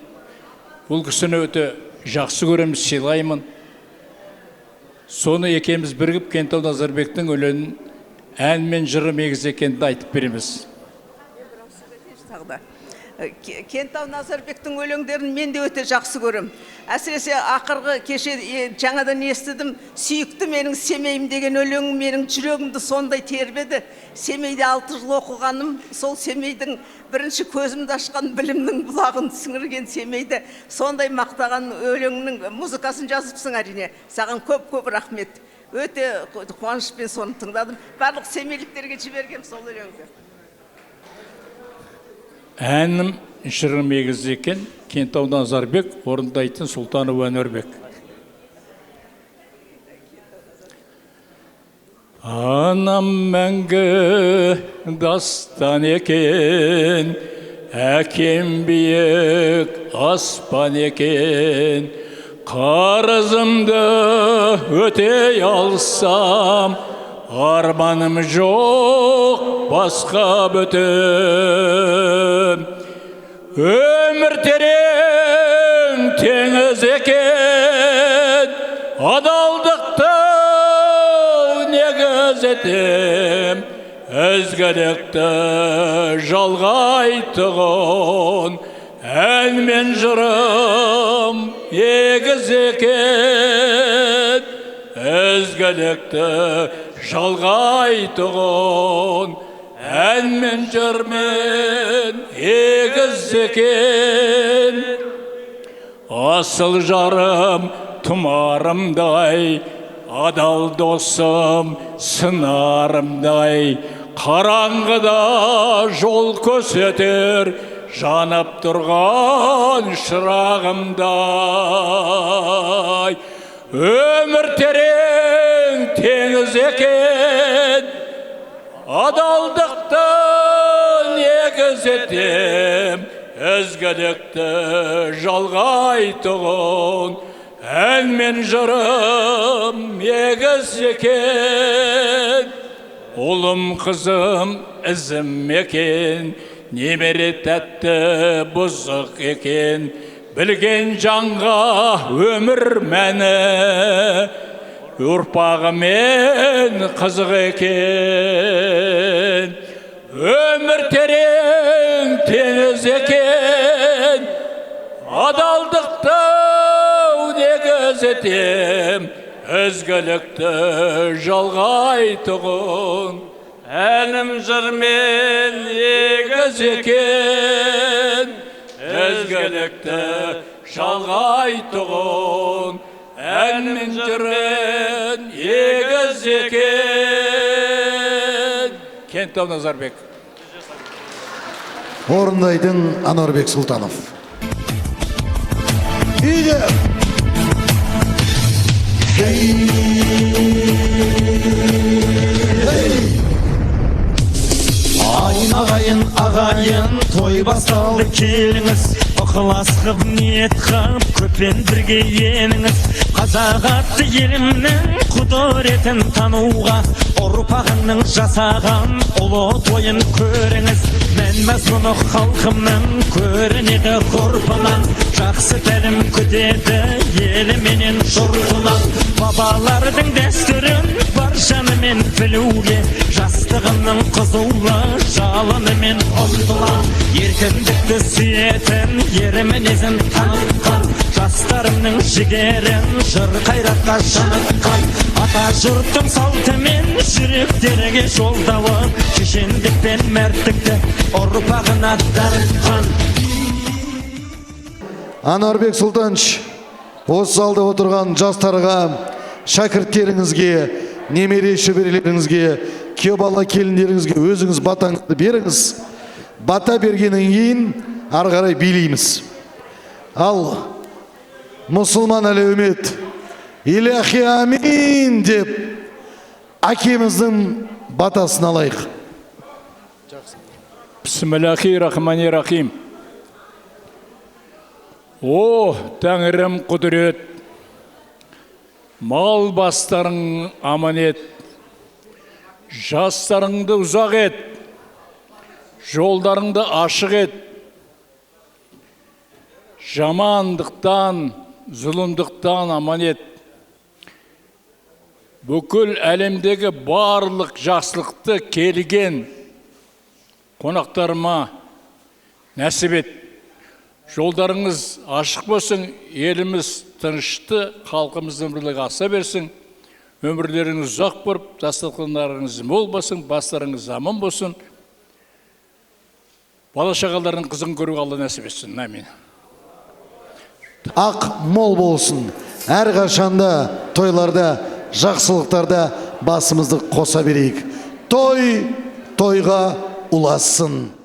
Бұл кісіні өте жақсы көремін, сыйлаймын. Соны екеуміз бірігіп Кентау Назарбектің өлеңін ән мен жыры егіз екенін айтып береміз. Кентау Назарбектің өлеңдерін мен де өте жақсы көрем. Әсіресе ақырғы кеше жаңадан естідім, сүйікті менің Семейім деген өлеңім менің жүрегімді сондай тербеді. Семейде 6 жыл оқығаным, сол Семейдің бірінші көзімді ашқан білімнің бұлағын сіңірген Семейді сондай мақтаған өлеңнің музыкасын жазыпсың әрине. Саған көп-көп рахмет. Өте қуанышпен соны тыңдадым. Барлық семейліктерге жібергем сол өлеңді. Әнім жырым егіз екен, Кентау Назарбек орындайтын Сұлтанов Әнуарбек. Анам мәңгі дастан екен, әкем биік аспан екен. Қарызымды өтей алсам, арманым жоқ басқа бөтен. Өмір терең теңіз екен, адалдықты негіз етем, ізгілікті жалғайтұғын ән мен жырым егіз екен, ізгілікті жалғайтұғын ән мен жырмен егіз екен. Асыл жарым тұмарымдай, адал досым сынарымдай, қараңғыда жол көрсетер жанып тұрған шырағымдай. Өмір терең теңіз екен, адалдықты негіз етем, ізгілікті жалғайтұғын ән мен жырым егіз екен. Ұлым қызым ізім екен, немере тәтті бұзық екен, білген жанға өмір мәні ұрпағымен қызық екен. Өмір терең теңіз екен, адалдықты негіз етем, ізгілікті жалғайтұғын әнім жырмен егіз екен, ізгілікті жалғайтұғын ән мен жырмен егіз екен. Кентау Назарбек. Орындайтын Ануарбек Сұлтанов. Үйде! Ағайын, ағайын, той басталды келіңіз, ықылас қып, ниет қып, көппен бірге еніңіз. Қазақ атты елімнің құдіретін тануға, ұрпағының жасаған ұлы тойын көріңіз. Мән мазмұны халқымның көрінеді ғұрпынан, жақсы тәлім күтеді еліменен жұртынан. Бабалардың дәстүрін бар жанымен білуге, жастығымның қызулы жалынымен ұмтылам. Еркіндікті сүйетін, ер мінезін танытқан, жастарымның жігерін жыр қайратқа шынытқан. Ата жұрттың салтымен жүректерге жол тауып, шешендік пен мәрттікті ұрпағына дарытқан. Ануарбек Сұлтанович, осы залда отырған жастарға, шәкірттеріңізге, немере шөберелеріңізге, күйеу бала келіндеріңізге өзіңіз батаңызды беріңіз. Бата бергеннен кейін ары қарай билейміз. Ал мұсылман әлеумет илахи амин деп әкеміздің батасын алайық. Бисмиллахи рахмани рахим. О, тәңірім құдірет, мал бастарың аман ет, жастарыңды ұзақ ет, жолдарыңды ашық ет, жамандықтан, зұлымдықтан аман ет. Бүкіл әлемдегі барлық жақсылықты келген қонақтарыма нәсіп ет. Жолдарыңыз ашық болсын, еліміз тынышты, халқымыздың бірлігі аса берсін, өмірлеріңіз ұзақ болып, дастархандарыңыз мол болсын, бастарыңыз аман болсын. Бала шағаларының қызын көруге Алла нәсіп етсін. Амин. Ақ мол болсын. Әрқашанда тойларда, жақсылықтарда басымызды қоса берейік. Той тойға ұлассын.